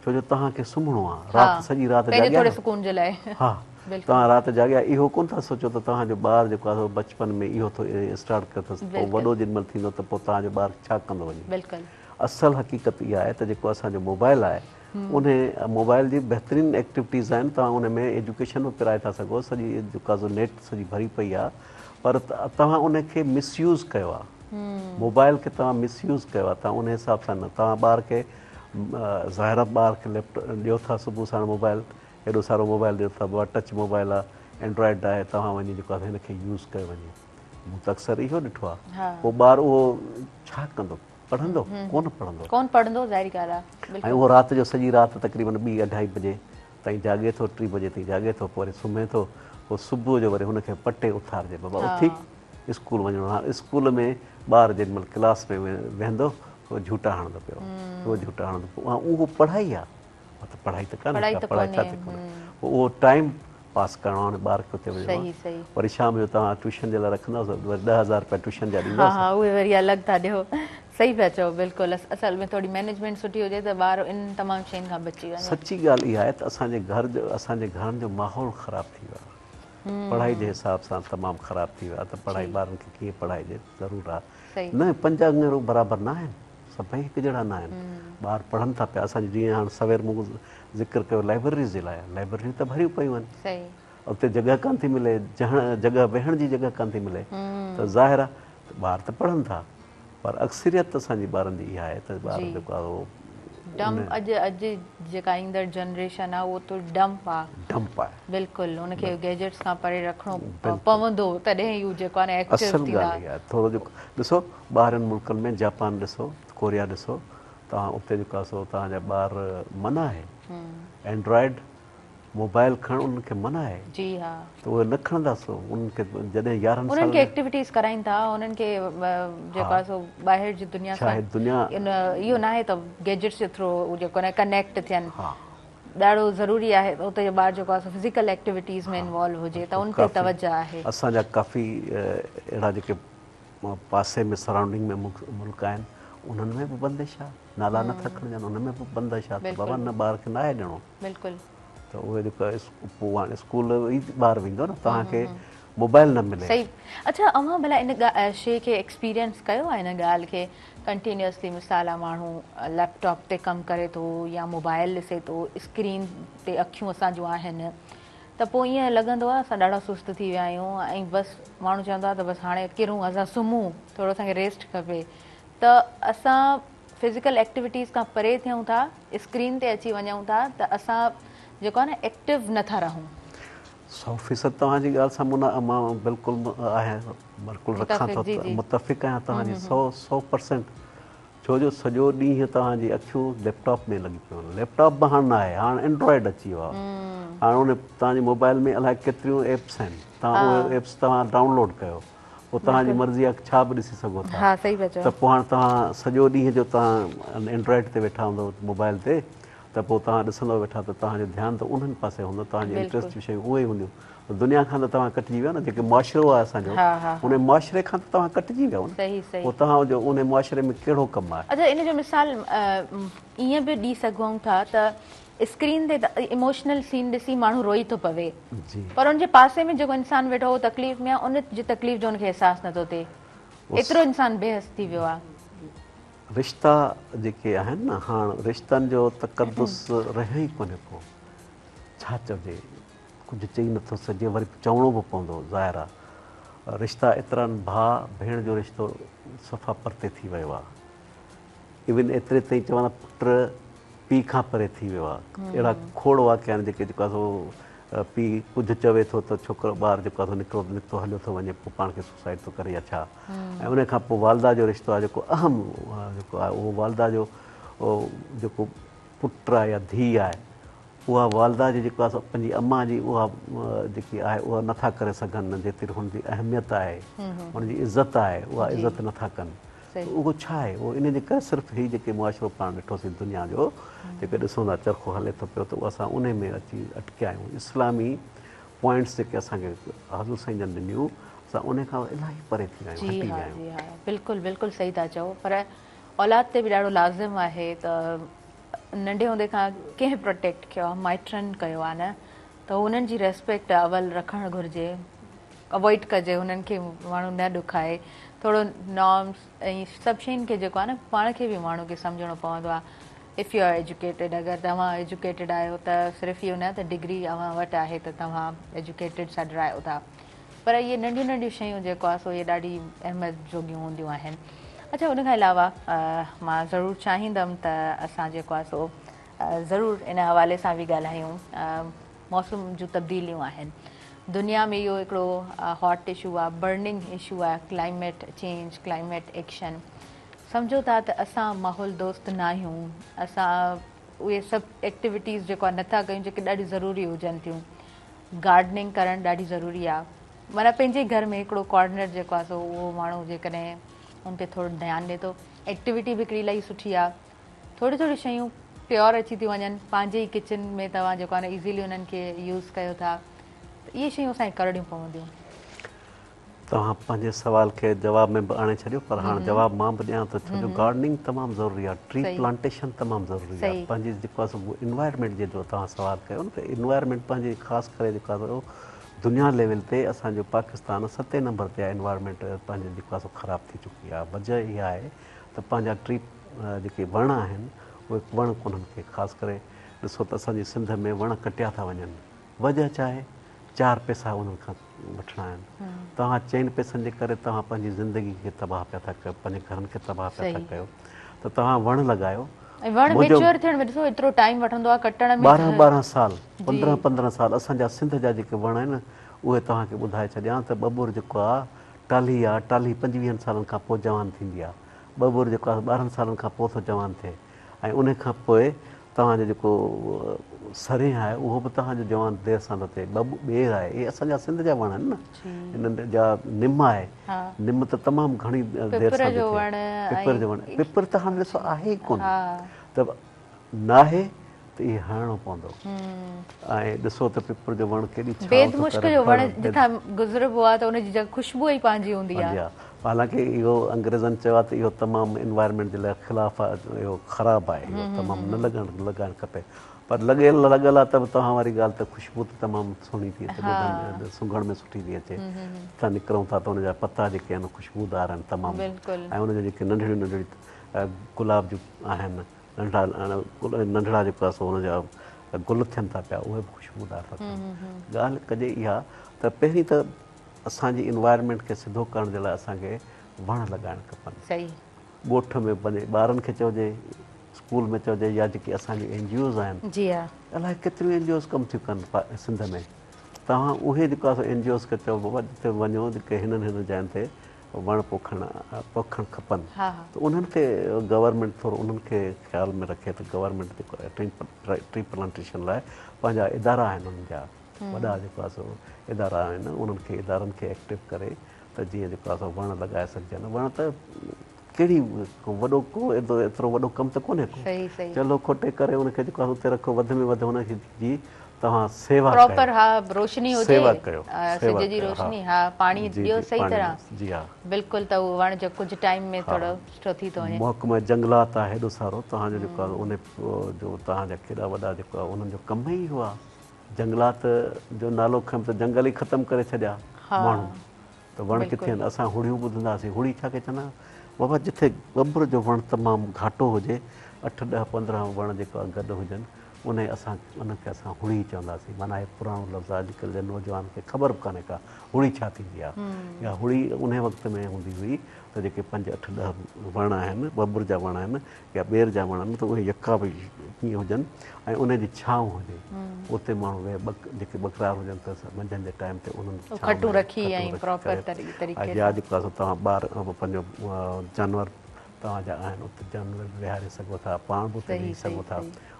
ڇو جو توهان کي سمهڻو آ رات سڄي رات جاڳيا ٿوري سڪون جي لاء ها توهان رات جاڳيا اهو ڪونه ٿا سوچو ته توهان جو ٻار جيڪو آهي بچپن ۾ اهو ٿو اسٽارٽ ڪيو اٿس پوء وڏو جيڏي مهل ٿيندو ته پوء توهان جو ٻار ڇا ڪندو وڃي بلڪل اصل حقيقت اها آهي ته جيڪو اسان جو موبائل آهي ان موبائل جي بهترين ايڪٽيوٽيز آهن توهان ان ۾ ايجوڪيشن به پرائي ٿا سگهو سڄي جيڪا سو نيٽ سڄي ڀري پئي آهي پر توهان ان کي مس يوز ڪيو آهي موبائل کي توهان مس يوز ڪيو آهي توهان ان حساب سان نه توهان ٻار کي ظاهر آ ٻار کي ليپ ڏيو ٿا صبح ساڻ موبائل ايڏو سارو موبائل ڏيو ٿا بابا ٽچ موبائل آ اينڊرائيڊ آهي توهان وڃي جيڪو آهي هن کي يوز ڪيو وڃي مون ته اڪثر اهو ڏٺو آ پوء ٻار اهو ڇا ڪندو پڙهندو ڪونه پڙهندو ڪونه پڙهندو ظاهري ڳالهه آ بلڪل ۽ اهو رات جو سڄي رات تقريبن ٻي اڍائي بجي تائين جاڳي ٿو ٽي بجي تائين جاڳي ٿو پوء وري سمهي ٿو پوء صبح جو وري هن کي پٽي اٿارجي بابا اٿي اسڪول وڃڻو هاڻ اسڪول ۾ ٻار جيڏي مهل ڪلاس ۾ ويهندو اهو جهوٽا هڻندو پيو اهو جهوٽا هڻندو پيو اهو پڙهائي آ ته پڙهائي ته ڪانه ڪا پڙهائي ڇا ٿي ڪري پوء اهو ٽائيم پاس ڪرڻو آ ٻار کي اتي وڃڻو آ وري شام جو توهان ٽيوشن جي لاء رکندؤس وري 10000 روپيا ٽيوشن جا ڏيندؤس ها ها اهي وري الڳ ٿا ڏيو صحيح پيا چئو بلڪل اصل ۾ ٿوري مينيجمينٽ سٺي هجي ته ٻار ان تمام شين کان بچي وڃي. سچي ڳالهه اها آهي ته اسان جي گهر جو اسان جي گهرن جو ماحول خراب ٿي ويو آهي پڙهائي جي حساب سان تمام خراب ٿي ويو آهي ته پڙهائي ٻارن کي ڪيئن پڙهائجي ضرور آهي نه پنج اڱرون برابر نه آهن سڀئي هڪجهڙا نه آهن ٻار پڙهن ٿا پيا اسان جي جيئن هاڻ سوير مون ذڪر ڪيو لائبريريز جي لاء لائبريريون ته ڀريون پيون آهن اتي جڳهه ڪانه ٿي ملي جڳهه ويهڻ جي جڳهه ڪانه ٿي ملي ته ظاهر آهي ته ٻار ته پڙهن ٿا پر اڪثريت اسان جي ٻارن جي اها آهي ته ٻار جيڪو آهي اهو ڊمپ اڄ اڄ جيڪا ايندڙ جنريشن آهي اهو ته ڊمپ آهي. ڊمپ آهي. بلڪل ان کي گيجيٽس کان پري رکڻو پوندو تڏهن ئي هو جيڪو آهي نه ايڪٽو اصل ٿيندا. ڳالهه اها آهي ٿورو جيڪو ڏسو ٻاهرين ملڪن ۾ جاپان ڏسو ڪوريا ڏسو توهان اتي جيڪو آهي سو توهان جا ٻار منع آهي اينڊرائيڊ موبائل کڻڻ انهن کي منع آهي. جي ها. ته اهي نه کڻندا سو انهن کي جڏهن 11 سالن. انهن کي ايڪٽيوٽيز ڪرائين ٿا انهن کي جيڪو آهي سو ٻاهر جي دنيا سان ان اهو ناهي ته گيجيٽس جي ٿرو هو جيڪو آهي ڪنيڪٽ ٿين ڏاڍو ضروري آهي ته اتي جو ٻار جيڪو آهي سو فزيڪل ايڪٽيوٽيز ۾ انوالو هجي ته ان تي توجه آهي. اسان جا ڪافي اهڙا جيڪي پاسي ۾ سرائونڊنگ ۾ ملڪ آهن انهن ۾ به بندش آهي نالا نه ٿا کڻجن ان ۾ به بندش آهي ته بابا نه ٻار کي ناهي ڏيڻو. بلڪل. ته اهي جيڪو پوء هاڻي اسڪول ئي ٻار ويندو نه توهان کي موبائل نه ملي. صحيح اڇا اوهان ڀلا ان شي کي ايڪسپيرينس ڪيو آهي ان ڳالهه کي ڪنٽينيوسلي مثال آ ماڻهو ليپ ٽاپ تي ڪم ڪري ٿو يا موبائل ڏسي ٿو اسڪرين تي اکيون اسان جون آهن ته پوء ائين لڳندو آ اسان ڏاڍا سست ٿي ويا آهيون ۽ بس ماڻهو چوندو آ ته بس هاڻي ڪرون اسان سمهون ٿورو اسان کي ريسٽ کپي ته اسان فزيڪل ايڪٽيوٽيز کان پري ٿيون ٿا، اسڪرين تي اچي وڃون ٿا ته اسان جيڪو آهي نه ايڪٽو نه ٿا رهون. 100% توهان جي ڳالهه سان مان بلڪل آهيان بلڪل رکان ٿو متفق آهيان توهان جي 100% ڇو جو سڄو ڏينهن توهان جي اکيون ليپ ٽاپ ۾ لڳي پيون آهن ليپ ٽاپ به هاڻ نه آهي هاڻ اينڊرائيڊ اچي ويو آهي هاڻ ان توهان جي موبائل ۾ الائي ڪيتريون ايپس آهن توهان اهي ايپس توهان ڊائونلوڊ ڪيو پوء توهان جي مرضي آهي ڇا به ڏسي سگهو ٿا ته پوء هاڻ توهان سڄو ڏينهن جو توهان اينڊرائيڊ تي ويٺا هوندو موبائل تي ته پوء توهان ڏسندؤ ويٺا ته توهان جو ڌيان ته انهن پاسي هوندو، توهان جي انٽريسٽ جون شيون اهي ئي هونديون. دنيا کان ته توهان ڪٽجي ويا نه، جيڪي معاشرو آهي اسان جو ان معاشري کان ته توهان ڪٽجي ويا نه، پوء توهان جو ان معاشري ۾ ڪهڙو ڪم آهي؟ اڇا ان جو مثال ائين به ڏئي سگهون ٿا ته اسڪرين تي اموشنل سين ڏسي ماڻهو روئي ٿو پوي پر ان جي پاسي ۾ جيڪو انسان ويٺو اهو تڪليف ۾ آهي ان جي تڪليف جو ان کي احساس نٿو ٿئي، ايترو انسان بي حس ٿي ويو آهي. رشتا جيڪي آهن نه هاڻ رشتن جو تقدس رهيو ئي ڪونهي ڪو ڇا چئجي ڪجهه چئي نٿو سگهجي وري چوڻو به پوندو ظاهر آ رشتا ايترا ڀاء ڀيڻ جو رشتو صفا پرتي ٿي ويو آ ايون ايتري تائين چوان ته پٽ پيء کان پري ٿي ويو آ اهڙا کوڙ واقعا آهن جيڪي جيڪو آ سو پيء ڪجهه چوي ٿو ته ڇوڪرو ٻار جيڪو آ سو نڪرو نڪتو هليو ٿو وڃي پوء پاڻ کي سوسائيڊ ٿو ڪري يا ڇا ۽ ان کان پوء والده جو رشتو آهي جيڪو اهم جيڪو آهي اهو والده جو جيڪو پٽ آهي يا ڌيء آهي اها والده جي جيڪو آهي سو پنهنجي امان جي اها جيڪي آهي اها نٿا ڪري سگهن جيتري هن جي اهميت آهي هن جي عزت آهي اها عزت نٿا ڪن ته اهو ڇا آهي اهو ان جي ڪري صرف هي جيڪي معاشرو پاڻ ڏٺوسين دنيا جو جيڪي ڏسون ٿا چرخو هلي ٿو پيو ته اهو اسان ان ۾ اچي اٽڪيا آهيون اسلامي پوائنٽس جيڪي اسان کي حضور سائين جن ڏنيون اسان انهي کان الاهي پري ٿي ويا آهيون هٽي ويا آهيون. جي ها جي ها بلڪل بلڪل صحيح ٿا چئو پر اولاد تي به ڏاڍو لازم آهي ته ننڍي هوندي کان ڪنهن پروٽيڪٽ ڪيو آهي مائٽن ڪيو آهي نه ته انهن جي ريسپيڪٽ اول رکڻ گهرجي اوائڊ ڪجي انهن کي ماڻهو نه ڏکائي ٿورو نارمس ۽ سڀ شين کي جيڪو آهي نه پاڻ کي به ماڻهو کي سمجهڻو پوندو آهي if you R educated اگر توهان ايجوڪيٽيڊ آهيو ته صرف اهو نه ته ڊگري اوهان وٽ آهي ته توهان ايجوڪيٽيڊ سڏرايو ٿا پر اهي ننڍيون ننڍيون شيون جيڪو آهي سو اهي ڏاڍي اهميت جوڳيون هونديون آهن اڇا ان کان علاوه مان ضرور چاهيندم ته اسان جيڪو آهي سو ضرور ان حوالي سان به ڳالهايون موسم جون تبديليون آهن دنيا ۾ اهو هڪڙو هاٽ اشو آهي برننگ اشو آهي ڪلائميٽ چينج ڪلائميٽ ايڪشن سمجهو ٿا ته اسان ماحول دوست ناهيون، اسان اهي سڀ ايڪٽيوٽيز جيڪو آهي نٿا ڪيون جيڪي ڏاڍيون ضروري هجن ٿيون. گارڊننگ ڪرڻ ڏاڍي ضروري آهي. معنيٰ پنهنجي گهر ۾ هڪڙو ڪارنر جيڪو آهي سو اهو ماڻهو جيڪڏهن ان تي ٿورو ڌيان ڏي ٿو. ايڪٽيوٽي به هڪڙي الاهي سٺي آهي. ٿوريون ٿوريون شيون پيور اچي ٿيون وڃن پنهنجي ئي ڪچن ۾ توهان جيڪو آهي نه ايزيلي انهن کي يوز ڪيو ٿا ته اهي شيون اسان کي ڪرڻيون پونديون. توهان پنهنجي سوال کي جواب ۾ به آڻي ڇڏيو پر هاڻ جواب مان به ڏيان ٿو ڇو جو گارڊننگ تمام ضروري آهي ٽري پلانٽيشن تمام ضروري آهي پنهنجي جيڪو آهي سو انوائرمينٽ جي جو توهان سوال ڪيو نه ته انوائرمينٽ پنهنجي خاص ڪري جيڪو آهي سو دنيا ليول تي اسان جو پاڪستان ستين نمبر تي آهي انوائرمينٽ پنهنجي جيڪو آهي سو خراب ٿي چڪي آهي وجه اها آهي ته پنهنجا ٽري جيڪي وڻ آهن اهي وڻ ڪونهن ڪي خاص ڪري ڏسو ته اسان جي سنڌ ۾ وڻ ڪٽيا ٿا وڃن وجه ڇا آهي چار پئسا انهن کان وٺڻا آهن. توهان چئن پئسن جي ڪري توهان پنهنجي زندگي کي تباهه پيا ٿا ڪيو، پنهنجي گهرن کي تباهه پيا ٿا ڪيو ته توهان وڻ لڳايو. ۽ وڻ ميچوئر ٿيڻ ۾ ڏسو ايترو ٽائيم وٺندو آهي ڪٽڻ ۾. ٻارهن ٻارهن سال، پندرهن پندرهن سال اسان جا سنڌ جا جيڪي وڻ آهن اهي توهان کي ٻڌائي ڇڏيان ته ٻٻر جيڪو آهي ٽالهي آهي، ٽالهي پنجويهن سالن کان پوء جوان ٿيندي آهي، ٻٻر جيڪو آهي ٻارهن سالن کان پوء ٿو جوان ٿئي. ۽ انهي کان پوء توهان جو جيڪو سرينهن آهي اهو به توهان جو جوان دير سان ٿو ٿئي، ٻير آهي، اهي اسان جا سنڌ جا وڻ آهن نه، انهن جا نم آهي، نم ته تمام گهڻي دير سان ٿي ٿئي، پپر جو وڻ، پپر ته هاڻي ڏسو آهي ئي ڪونه ته ناهي ته اهي هڻڻو پوندو ۽ ڏسو ته پپر جو وڻ ڪيڏي ڇانو ٿو ڪري. بيد مشڪ جو وڻ جتان گذربو آهي ته ان جي جيڪا خوشبو ئي پنهنجي هوندي آهي. حالانڪه اهو انگريزن چيو آهي ته اهو تمام انوائرمينٽ جي لاء خلاف آهي اهو خراب آهي اهو تمام نه لڳڻ لڳائڻ کپي پر لڳيل لڳل آهي ته به توهان واري ڳالهه ته خوشبو ته تمام سهڻي ٿي اچي ٻڌڻ سونگهڻ ۾ سٺي ٿي اچي جتان نڪرون ٿا ته ان جا پتا جيڪي آهن خوشبودار آهن تمام ۽ ان جا جيڪي ننڍڙيون ننڍڙيون گلاب جون آهن ننڍڙا ننڍڙا جيڪو آهي سو ان جا گل ٿين ٿا پيا اهي به خوشبودار ٿا ٿين ڳالهه ڪجي اها ته پهرين ته اسان جي انوائرمينٽ کي سڌو ڪرڻ جي لاء اسان کي وڻ لڳائڻ کپن. صحيح. ڳوٺ ۾ پنهنجي ٻارن کي چئجي، اسڪول ۾ چئجي يا جيڪي اسان جون اين جي اوز آهن. جي ها. الائي ڪيتريون اين جي اوز ڪم ٿيون ڪن سنڌ ۾. توهان اهي جيڪو آهي سو اين جي اوز کي چئو بابا جتي وڃو جيڪي هنن هنن جاين تي وڻ پوکڻ پوکڻ کپن ته انهن کي گورنمينٽ ٿورو انهن کي خيال ۾ رکي ته گورنمينٽ جيڪو آهي ٽري پلانٽيشن لاء پنهنجا ادارا آهن انهن جا وڏا جيڪو آهي سو ادارا آهن انهن کي ادارن کي ايڪٽو ڪري ته جيئن جيڪو آهي سو وڻ لڳائي سگهجن وڻ ته ڪهڙي ڪو وڏو ڪو ايترو وڏو ڪم ته ڪونهي ڪو چلهو کوٽي ڪري ان کي جيڪو آهي اتي رکو وڌ ۾ وڌ ان کي جي توهان سيوا ڪيو پراپر ها روشني هجي سيوا ڪيو سج جي روشني ها پاڻي ڏيو صحيح طرح جي ها بلڪل ته اهو وڻ جو ڪجهه ٽائيم ۾ ٿورو سٺو ٿي ٿو وڃي. محڪمه جنگلات آهي هيڏو سارو توهان جو جيڪو آهي ان جو توهان جا ڪيڏا وڏا جيڪو آهي انهن جو ڪم ئي اهو آهي جنگلات جو نالو کنيم ته جنگل ئي ختم ڪري ڇڏيا ماڻهو ته وڻ ڪٿي آهن؟ اسان هڙيون ٻڌندا هئاسين. هڙي ڇا کي چوندا آهن؟ بابا جٿي ٻٻر جو وڻ تمام گهاٽو هجي، اٺ ڏهه 15 وڻ جيڪا گڏ هجن، انهي اسان ان کي اسان هڙي چوندا هئاسين. معنيٰ هي پراڻو لفظ آهي، اڄڪلهه جي نوجوان کي خبر به ڪانهي ڪا هڙي ڇا ٿيندي آهي. اها هڙي انهي وقت ۾ هوندي هئي ته جيڪي پنج اٺ ڏهه وڻ آهن، ٻٻر جا وڻ آهن، يا ٻير جا وڻ آهن ته اهي يڪا به ڪيئن هجن ۽ انهي جي ڇانو هجي اتي ماڻهو ويهي ٻڪ جيڪي ٻڪرار هجن ته منجهند جي ٽائيم تي انهن ڇانو کٽون رکي ۽ پراپر طريقي سان يا جيڪو آهي سو توهان ٻار پنهنجو جانور توهان جا آهن اتي جانور به ويهاري سگهو ٿا پاڻ به اتي ويهي سگهو ٿا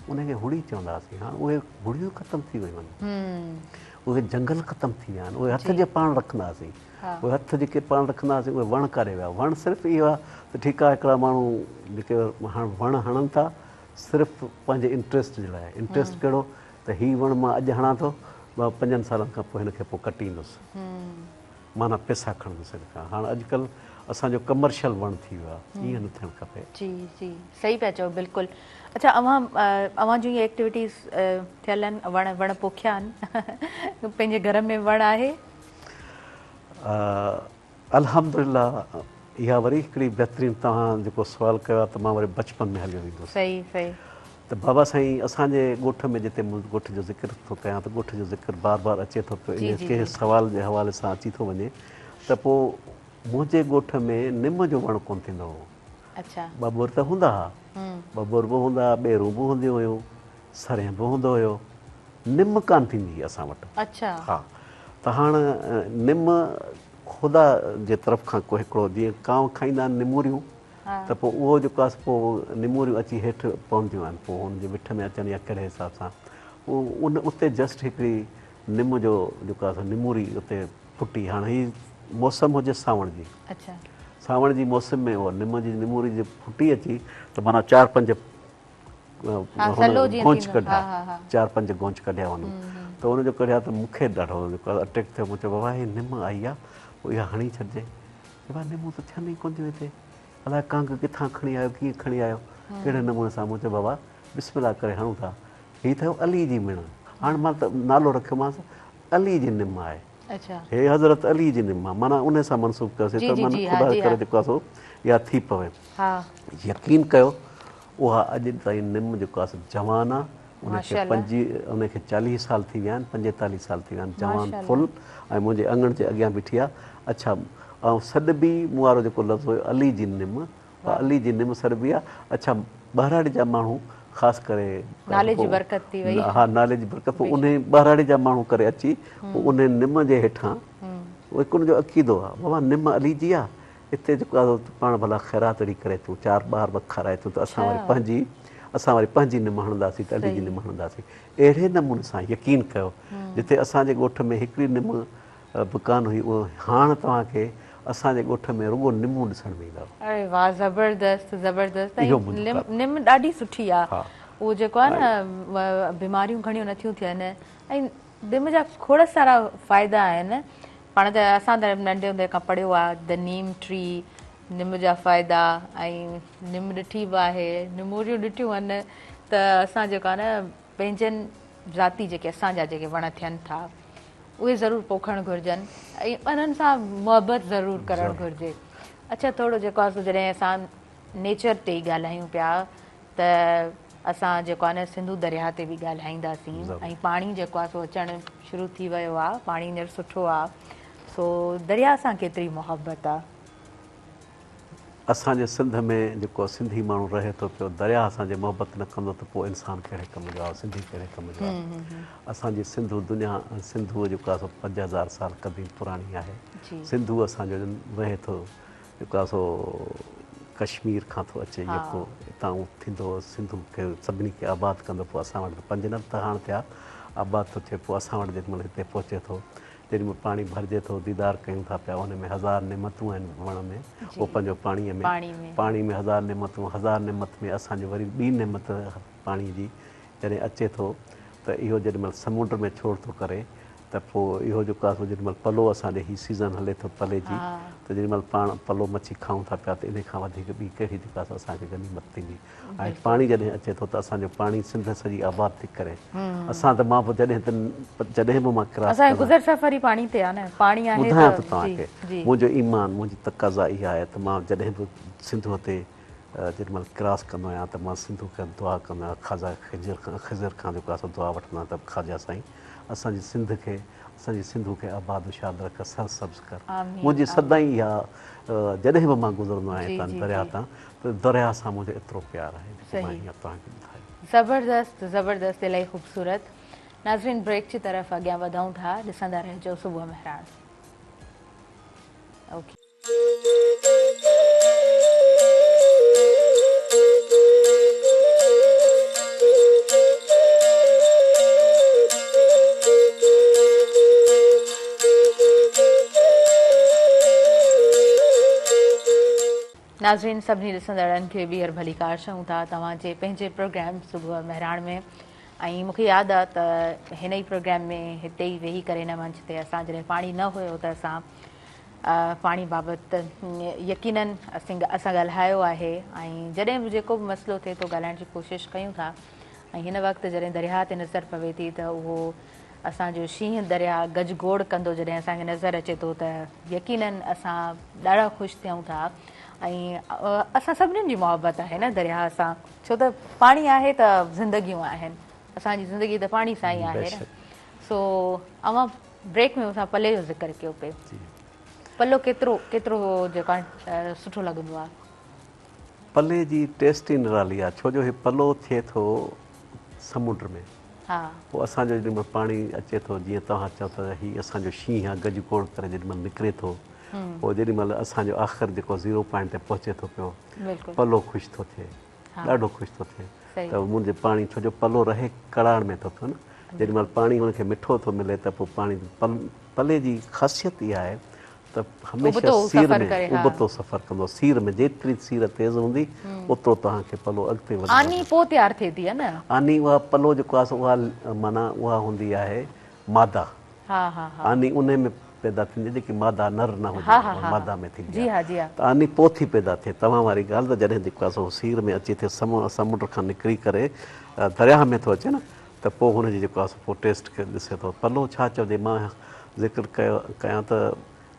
انهي کي هڙي چوندا هئاسين هاڻ اهي هڙيون ختم ٿي ويون آهن اهي جنگل ختم ٿي ويا آهن اهي هٿ جي پاڻ رکندا هئاسين اهي هٿ جيڪي پاڻ رکندا هئاسين اهي وڻ ڪاڏي ويا؟ وڻ صرف اهو آهي ته ٺيڪ آهي هڪڙا ماڻهو جيڪي هاڻ وڻ هڻن ٿا صرف پنهنجي انٽريسٽ جي لاء انٽريسٽ ڪهڙو ته هي وڻ مان اڄ هڻان ٿو پنجن سالن کان پوء هن کي پوء ڪٽيندس معنيٰ پئسا کڻندس هن کان هاڻ اڄڪلهه اسان جو ڪمرشل وڻ ٿي ويو آهي ائين نه ٿيڻ کپي. جي جي صحيح پيا چئو بلڪل اڇا اوهان اوهان جون اهي ايڪٽيوٽيز ٿيل آهن وڻ وڻ پوکيا آهن پنهنجي گهر ۾ وڻ آهي؟ الحمدلله اها وري هڪڙي بهترين توهان جيڪو سوال ڪيو آهي ته مان وري بچپن ۾ هليو ويندس. صحيح صحيح. ته بابا سائين اسان جي ڳوٺ ۾ جتي مون ڳوٺ جو ذڪر ٿو ڪيان ته ڳوٺ جو ذڪر بار بار اچي ٿو پيو انهي ڪنهن سوال جي حوالي سان اچي ٿو وڃي ته پوء منهنجي ڳوٺ ۾ نم جو وڻ ڪونه ٿيندو هو. اڇا. ٻٻر ته هوندا ها. ٻٻر به هوندا ها، ٻيرون به هونديون هيون. سرهين به هوندو هيو. نم ڪانه ٿيندي هئي اسان وٽ. اڇا. ها ته هاڻ نم خدا جي طرف کان ڪو هڪڙو جيئن ڪانء کائيندا آهن نموريون ته پوء اهو جيڪو آهي سو پوء نموريون اچي هيٺ پونديون آهن پوء ان جي وٺ ۾ اچن يا ڪهڙي حساب سان پوء ان اتي جسٽ هڪڙي نم جو جيڪو آهي سو نموري اتي ڦٽي هاڻ هي موسم هجي سانوڻ جي. اڇا. سانوڻ جي موسم ۾ اها نم جي نموري جي ڦٽي اچي ته معنيٰ چار پنج گونچ ڪڍيا چار پنج گونچ ڪڍيا هن ته ان جو ڪڍيا ته مون کي ڏاڍو اٽيڪ ٿيو مون چيو بابا هي نم آئي آ پوء اها هڻي ڇڏجي بابا نمون ته ٿين ئي ڪونه ٿيون هتي الائي ڪانگ ڪٿان کڻي آيو ڪيئن کڻي آيو ڪهڙي نموني سان مون چيو بابا بسم الله ڪري هڻون ٿا هي ٿيو علي جي مڻ هاڻ مان ته نالو رکيومانس علي جي نم آهي هي حضرت علي جي نم آهي معنيٰ ان سان منسوب ڪيوسين ته معنيٰ خدا ڪري جيڪو آهي سو اها ٿي پوي يقين ڪيو اها اڄ تائين نم جيڪو آهي سو جوان آ ان کي پنجي ان کي 40 سال ٿي ويا آهن 45 سال ٿي ويا آهن جوان فل ۽ منهنجي اڱڻ جي اڳيان بيٺي آ اڇا ۽ سڏبي مون وارو جيڪو لفظ هيو علي جي نم اها علي جي نم سڏبي آ اڇا ٻهراڙي جا ماڻهو خاص ڪري نالي جي برڪت ٿي وئي ها نالي جي برڪت پوء انهي ٻهراڙي جا ماڻهو ڪري اچي پوء انهي نم جي هيٺان هڪ ان جو عقيدو آ بابا نم علي جي آ اتي جيڪو آهي پاڻ ڀلا خيرات اهڙي ڪري اچون، چار ٻار به کارائي اچون ته اسان وري پنهنجي اسان وري پنهنجي نم هڻنداسين ته علي جي نم هڻنداسين. اهڙي نموني سان يقين ڪيو جتي اسان جي ڳوٺ ۾ هڪڙي نم به ڪانه هئي اهو هاڻ توهان کي اسان جي ڳوٺ ۾ رڳو نمون ڏسڻ ۾ ايندو. اري واه زبردست زبردست ۽ نم ڏاڍي سٺي آ اهو جيڪو آ نه بيماريون گهڻيون نٿيون ٿين ۽ نم جا کوڙ سارا فائدا آهن پاڻ ته اسان ته ننڍي هوندي کان پڙهيو آ The Neem Tree نم جا فائدا ۽ نم ڏٺي به آهي نموريون ڏٺيون آهن ته اسان جيڪو آ نه پنهنجن ذاتي جيڪي اسان جا جيڪي وڻ ٿين ٿا اهي ضرور پوکڻ گهرجن ۽ انهن سان محبت ضرور ڪرڻ گهرجي اڇا ٿورو جيڪو آ سو جڏهن اسان نيچر تي ئي ڳالهايون پيا ته اسان جيڪو آهي نه سنڌو درياهه تي به ڳالهائينداسين ۽ پاڻي جيڪو آهي سو اچڻ شروع ٿي ويو آهي پاڻي هينئر سٺو آهي سو درياهه سان ڪيتري محبت آهي؟ اسان جي سنڌ ۾ جيڪو سنڌي ماڻهو رهي ٿو پيو درياهه سان جي محبت نه ڪندو ته پوء انسان ڪهڙي ڪم جو آهي سنڌي ڪهڙي ڪم جو آهي اسان جي سنڌو دنيا سنڌوء جيڪو آهي سو 5000 سال قديم پراڻي آهي سنڌو اسان جو وهي ٿو جيڪو آهي سو ڪشمير کان ٿو اچي جيڪو اتان ٿيندو سنڌو کي سڀني کي آباد ڪندو پوء اسان وٽ ته پنج ند ته هاڻ ٿيا آباد ٿو ٿئي پوء اسان وٽ جيڏي مهل هتي پهچي ٿو جيڏي مهل پاڻي ڀرجي ٿو ديدار ڪيون ٿا پيا ان ۾ هزار نعمتون آهن وڻ ۾ اهو پنهنجو پاڻي ۾ پاڻي ۾ هزار نعمتون هزار نعمت ۾ اسان جو وري ٻي نعمت پاڻي جي جڏهن اچي ٿو ته اهو جيڏي مهل سمنڊ ۾ ڇوڙ ٿو ڪري ته پوء اهو جيڪو آهي سو جيڏي مهل پلو اسان ڏي هي سيزن هلي ٿو پلي جي ته جيڏي مهل پاڻ پلو مڇي کائون ٿا پيا ته انهي کان وڌيڪ ٻي ڪهڙي جيڪا آهي سو اسان کي غنيمت ٿيندي ۽ پاڻي جڏهن اچي ٿو ته اسان جو پاڻي سنڌ سڄي آباد ٿي ڪري اسان ته مان به جڏهن ته جڏهن به مان ڪراس اسان جو گذر سفر ئي پاڻي تي آهي نه پاڻي آهي ٻڌايان ٿو توهان کي منهنجو ايمان منهنجي تقاضا اها آهي ته مان جڏهن به سنڌوء تي جيڏي مهل ڪراس ڪندو آهيان ته مان سنڌو کان دعا ڪندو آهيان خواجه خضر کان خضر کان جيڪو آهي سو دعا وٺندو آهيان ته خواجه سائين اسان جي سنڌ کي اسان جي سنڌو کي آباد و شاد رک سر سبز ڪر منهنجي سدائين اها جڏهن به مان گذرندو آهيان هتان درياء تان ته درياء سان منهنجو ايترو پيار آهي جيڪو مان هينئر توهان کي ٻڌايو. زبردست زبردست الاهي خوبصورت ناظرين بريڪ جي طرف اڳيان وڌون ٿا ڏسندا رهجو صبح مهراڻ اوڪي. ناظرين سڀني ڏسندڙن کي ٻيهر ڀليڪار چئون ٿا توهان جي پنهنجي پروگرام صبح مهراڻ ۾ ۽ مون کي ياد آ ته هن ئي پروگرام ۾ هتي ئي ويهي ڪري هن منچ تي اسان جڏهن پاڻي نه هيو ته اسان پاڻي بابت يقينن اسين اسان ڳالهايو آهي ۽ جڏهن به جيڪو به مسئلو ٿئي ٿو ڳالهائڻ جي ڪوشش ڪيون ٿا ۽ هن وقت جڏهن درياهه تي نظر پوي ٿي ته اهو اسان جو شينهن درياهه گجگوڙ ڪندو جڏهن اسان کي نظر اچي ٿو ته يقينن اسان ڏاڍا خوش ٿيون ٿا ۽ اسان سڀنين جي محبت آهي نه درياهه سان ڇو ته پاڻي آهي ته زندگيون آهن اسان جي زندگي ته پاڻي سان ئي آهي نه سو اوهان بريڪ ۾ مون سان پلي جو ذڪر ڪيو پئي پلو ڪيترو ڪيترو جيڪو آهي سٺو لڳندو آهي. پلي جي ٽيسٽ ئي نرالي آهي ڇو جو هي پلو ٿئي ٿو سمنڊ ۾ پوء اسان جو جيڏي مهل پاڻي اچي ٿو جيئن توهان چئو ته هي اسان جو شينهن آهي گج گوڙ ڪري جيڏي مهل نڪري ٿو پوء جيڏي مهل اسان جو آخر جيڪو زيرو پوائنٽ تي پهچي ٿو پيو پلو خوش ٿو ٿئي ڏاڍو خوش ٿو ٿئي ته منهنجي پاڻي ڇو جو پلو رهي ڪڙاڙ ۾ ٿو پيو نه جيڏي مهل پاڻي هن کي مٺو ٿو ملي ته پوء پاڻي پلي جي خاصيت اها آهي ته هميشه سير ۾ ابتو سفر ڪندو سير ۾ جيتري سير تيز هوندي اوترو توهان کي پلو اڳتي وڌندو. آني پوء تيار ٿئي ٿي نه. آني اها پلو جيڪو آهي سو اها معنيٰ اها هوندي آهي ماده. آني انهي ۾ پيدا ٿيندي جيڪي ماده نر نه هجي اها ماده ۾ ٿيندي آهي ته آني پوء ٿي پيدا ٿئي. توهان واري ڳالهه ته جڏهن جيڪو آهي سو سير ۾ اچي ٿي سمنڊ کان نڪري ڪري درياهه ۾ ٿو اچي نه ته پوء هن جي جيڪو آهي سو پوء ٽيسٽ کي ڏسي ٿو. پلو ڇا چئجي مان ذڪر ڪيو ڪيان ته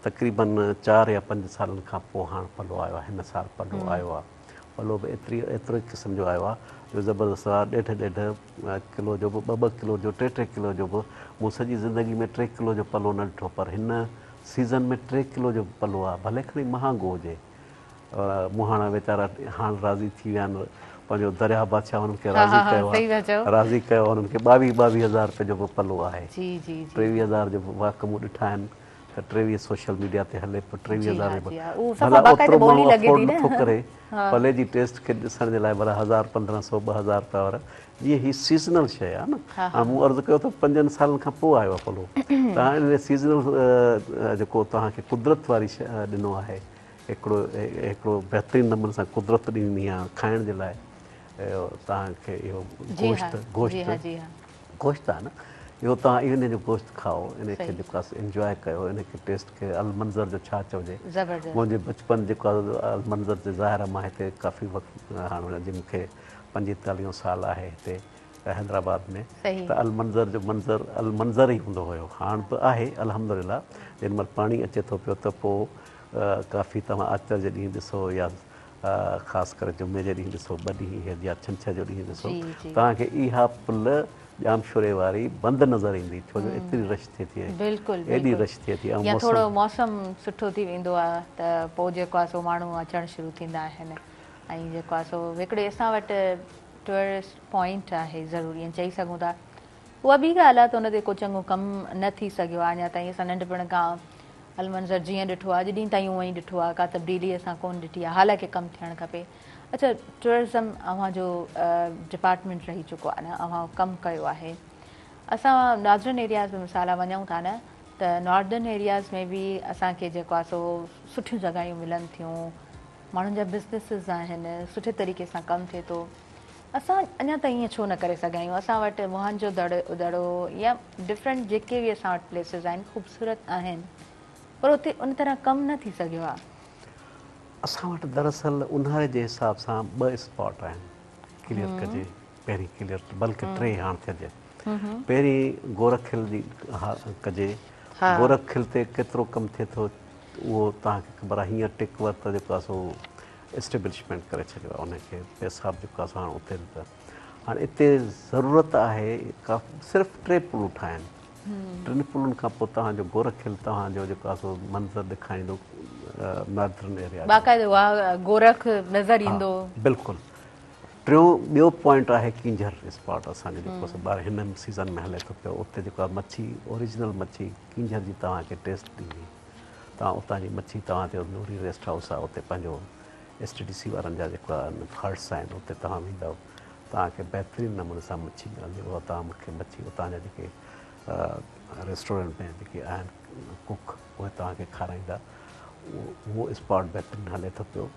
تقريبن 4 يا 5 سالن کان پوء هاڻ پلو آيو آهي هن سال پلو آيو آهي پلو به ايتري ايتري قسم جو آيو آهي جو زبردست آهي ڏيڍ ڏيڍ ڪلو جو به ٻه ٻه ڪلو جو ٽي ٽي ڪلو جو به مون سڄي زندگي ۾ 3 ڪلو جو پلو نه ڏٺو پر هن سيزن ۾ 3 ڪلو جو پلو آهي ڀلي کڻي مهانگو هجي مهاڻا ويچارا هاڻ راضي ٿي ويا آهن پنهنجو درياهه بادشاهه هنن کي راضي ڪيو آهي راضي ڪيو هنن کي 22 22 هزار روپيه جو به پلو آهي 23 هزار جو به واڪ مون ڏٺا آهن ته 23 سوشل ميڊيا تي هلي پيو 23 هزار جو ڀلا اوترو ماڻهو افورڊ نٿو ڪري پلي جي ٽيسٽ کي ڏسڻ جي لاء ڀلا هزار 1500 2000 روپيا وارا جيئن هي سيزنل شيء آهي نه هاڻ مون عرض ڪيو ته 5 سالن کان پوء آيو آهي پلو ته هاڻ ان سيزنل جيڪو توهان کي قدرت واري شيء ڏنو آهي هڪڙو هڪڙو بهترين نموني سان قدرت ڏني آهي کائڻ جي لاء توهان کي اهو گوشت گوشت گوشت آهي نه اهو توهان ان جو گوشت کائو ان کي جيڪو آهي انجواء ڪيو ان کي ٽيسٽ ڪيو المنظر جو ڇا چئجي منهنجي بچپن جيڪو آهي المنظر جي ظاهر آهي مان هتي ڪافي وقت هاڻ جي مون کي 45 سال آهي هتي حيدرآباد ۾ ته المنظر جو منظر المنظر ئي هوندو هيو هاڻ به آهي الحمدلله جيڏي مهل پاڻي اچي ٿو پيو ته پوء ڪافي توهان آچر جي ڏينهن ڏسو يا خاص ڪري جمعي جي ڏينهن ڏسو ٻه ڏينهن اهي يا ڇنڇر جو ڏينهن ڏسو توهان کي اها پل ڄامشوري واري بند نظر ايندي ڇو جو ايتري رش ٿئي ٿي بلڪل ايڏي رش ٿئي ٿي يا ٿورو موسم سٺو ٿي ويندو آ ته پوء جيڪو آ سو ماڻهو اچڻ شروع ٿيندا آهن ۽ جيڪو آ سو هڪڙي اسان وٽ ٽوئرسٽ پوائنٽ آهي ضرور ائين چئي سگهون ٿا اها ٻي ڳالهه آ ته ان تي ڪو چڱو ڪم نه ٿي سگهيو آ اڃا تائين اسان ننڍپڻ کان المنظر جيئن ڏٺو آ اڄ ڏينهن تائين اونئن ئي ڏٺو آ ڪا تبديلي اسان ڪون ڏٺي آ حالانڪه ڪم ٿيڻ کپي اڇا ٽوئرزم اوهان جو ڊپارٽمينٽ رهي چڪو آهي نه اوهان ڪم ڪيو آهي اسان ناردرن ايرياز ۾ مثال وڃون ٿا نه ته ناردرن ايرياز ۾ به اسان کي جيڪو آهي سو سٺيون جڳهيون ملن ٿيون ماڻهن جا بزنسز آهن سٺي طريقي سان ڪم ٿئي ٿو اسان اڃا تائين ائين ڇو نه ڪري سگهيا آهيون اسان وٽ موهن جو دڙو يا ڊفرنٽ جيڪي به اسان وٽ پليسز آهن خوبصورت آهن پر اتي ان طرح ڪم نه ٿي سگهيو آهي. اسان وٽ دراصل اونهاري جي حساب سان ٻه اسپاٽ آهن ڪليئر ڪجي پهرين ڪليئر بلڪه ٽي هاڻ ٿجي پهرين گورک هل جي ڪجي گورک هل تي ڪيترو ڪم ٿئي ٿو اهو توهان کي خبر آهي هينئر ٽيڪ ورٿ جيڪو آهي سو اسٽيبلشمينٽ ڪري ڇڏيو آهي ان کي پئسا به جيڪو آهي سو هاڻ اتي به هاڻ اتي ضرورت آهي صرف ٽي پلون ٺاهن ٽن پلن کان پوء توهان جو گورک هل توهان جو جيڪو آهي سو منظر ڏيکاريندو ناردرن ايريا جو. باقاعده اها گورک نظر ايندو. بلڪل. ٽيون ٻيو پوائنٽ آهي ڪينجهر اسپاٽ اسان جو جيڪو سو ٻار هن سيزن ۾ هلي ٿو پيو اتي جيڪو آهي مڇي اوريجنل مڇي ڪينجهر جي توهان کي ٽيسٽ ڏيندي توهان اتان جي مڇي توهان تي نوري ريسٽ هائوس آهي اتي پنهنجو ايس ٽي ڊي سي وارن جا جيڪو آهن هٽس آهن اتي توهان ويندؤ توهان کي بهترين نموني سان مڇي ملندي اها توهان مون کي مڇي اتان جا جيڪي ريسٽورنٽ ۾ جيڪي آهن ڪڪ اهي توهان کي کارائيندا اهو اسپاٽ بهترين هلي ٿو پيو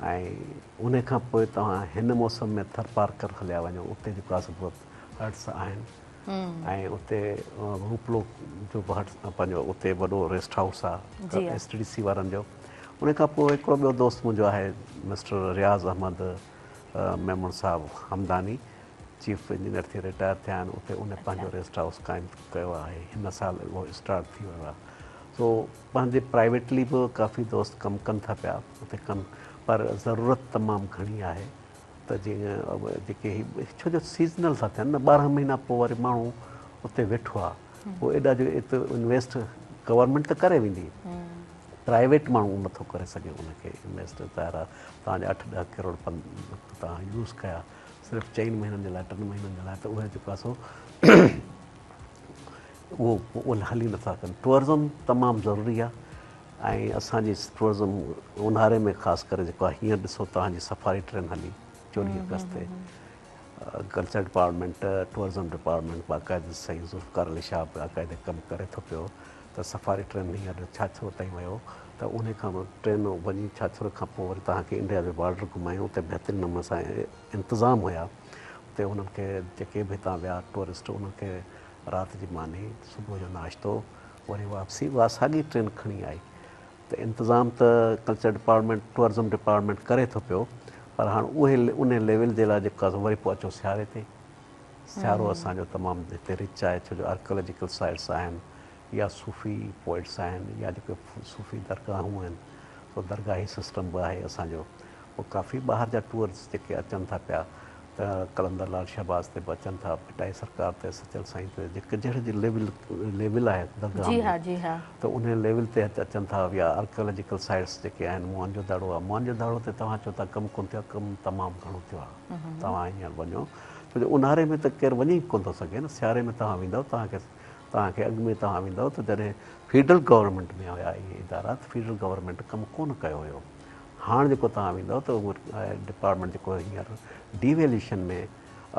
۽ ان کان پوء توهان هن موسم ۾ ٿر پارڪر هليا وڃو اتي جيڪو آهي سو هٽس آهن ۽ اتي روپلو جو به هٽ پنهنجو اتي وڏو ريسٽ هائوس آهي ايس ٽي ڊي سي وارن جو ان کان پوء هڪڙو ٻيو دوست منهنجو آهي مسٽر رياض احمد ميمڻ صاحب همداني چيف انجنيئر ٿي رٽائر ٿيا آهن اتي ان پنهنجو ريسٽ هائوس قائم ڪيو آهي هن سال اهو اسٽارٽ ٿي ويو آهي سو پنهنجي پرائيويٽلي به ڪافي دوست ڪم ڪن ٿا پيا اتي ڪن پر ضرورت تمام گهڻي آهي ته جيئن جيڪي هي ڇو جو سيزنل ٿا ٿين نه 12 مهينا پوء وري ماڻهو اتي ويٺو آهي پوء ايڏا جو ايترو انويسٽ گورنمينٽ ته ڪري ويندي پرائيويٽ ماڻهو نٿو ڪري سگهي ان کي انويسٽ ظاهر آهي توهان جا 8 10 ڪروڙ توهان يوز ڪيا صرف 4 مهينن جي لاء 3 مهينن جي لاء ته اهي جيڪو آهي سو اهو هلي نٿا ڪن ٽوئرزم تمام ضروري آهي ۽ اسان جي ٽوئرزم اونهاري ۾ خاص ڪري جيڪو آهي هينئر ڏسو توهان جي سفاري ٽرين هلي 14 اگست تي ڪلچر ڊپارٽمينٽ ٽوئرزم ڊپارٽمينٽ باقاعده سائين ذوالفقار علي شاهه باقاعده ڪم ڪري ٿو پيو ته سفاري ٽرين هينئر ڇاڇرو تائين ويو ته انهي کان ٽرين وڃي ڇاڇرو کان پوء وري توهان کي انڊيا جو بارڊر گهمايون اتي بهترين نموني سان انتظام هيا اتي انهن کي جيڪي به هتان ويا ٽوئرسٽ انهن کي رات جي ماني صبح جو ناشتو وري واپسي اها ساڳي ٽرين کڻي آئي ته انتظام ته ڪلچر ڊپارٽمينٽ ٽوئرزم ڊپارٽمينٽ ڪري ٿو پيو پر هاڻ اهي انهي ليول جي لاء جيڪو آهي وري پوء اچو سياري تي سيارو اسان جو تمام هتي رچ آهي ڇو جو آرڪيالاجيڪل سائيٽس آهن يا صوفي پوئٽس آهن يا جيڪي صوفي درگاهون آهن سو درگاهي سسٽم به آهي اسان جو پوء ڪافي ٻاهر جا ٽوئرسٽ جيڪي اچن ٿا پيا ته قلندر لال شهباز تي به اچن ٿا ڀٽائي سرڪار تي سچل سائين تي جيڪي جهڙي جي ليول ليول آهي درگاهن جي ته انهي ليول تي اچن ٿا يا آرڪيالاجيڪل سائيٽس جيڪي آهن موهن جو دڙو آهي موهن جو دڙو تي توهان چئو ٿا ڪم ڪونه ٿيو آهي ڪم تمام گهڻو ٿيو آهي توهان هينئر وڃو ڇو جو اونهاري ۾ ته ڪير وڃي ئي ڪونه ٿو سگهي نه سياري ۾ توهان ويندؤ توهان کي توهان کي اڳ ۾ توهان ويندؤ ته جڏهن فيڊرل گورنمينٽ ۾ هيا اهي ادارا ته فيڊرل گورنمينٽ ڪم ڪونه ڪيو هيو هاڻ جيڪو توهان ويندؤ ته اهو ڊپارٽمينٽ جيڪو هينئر ڊيويليشن ۾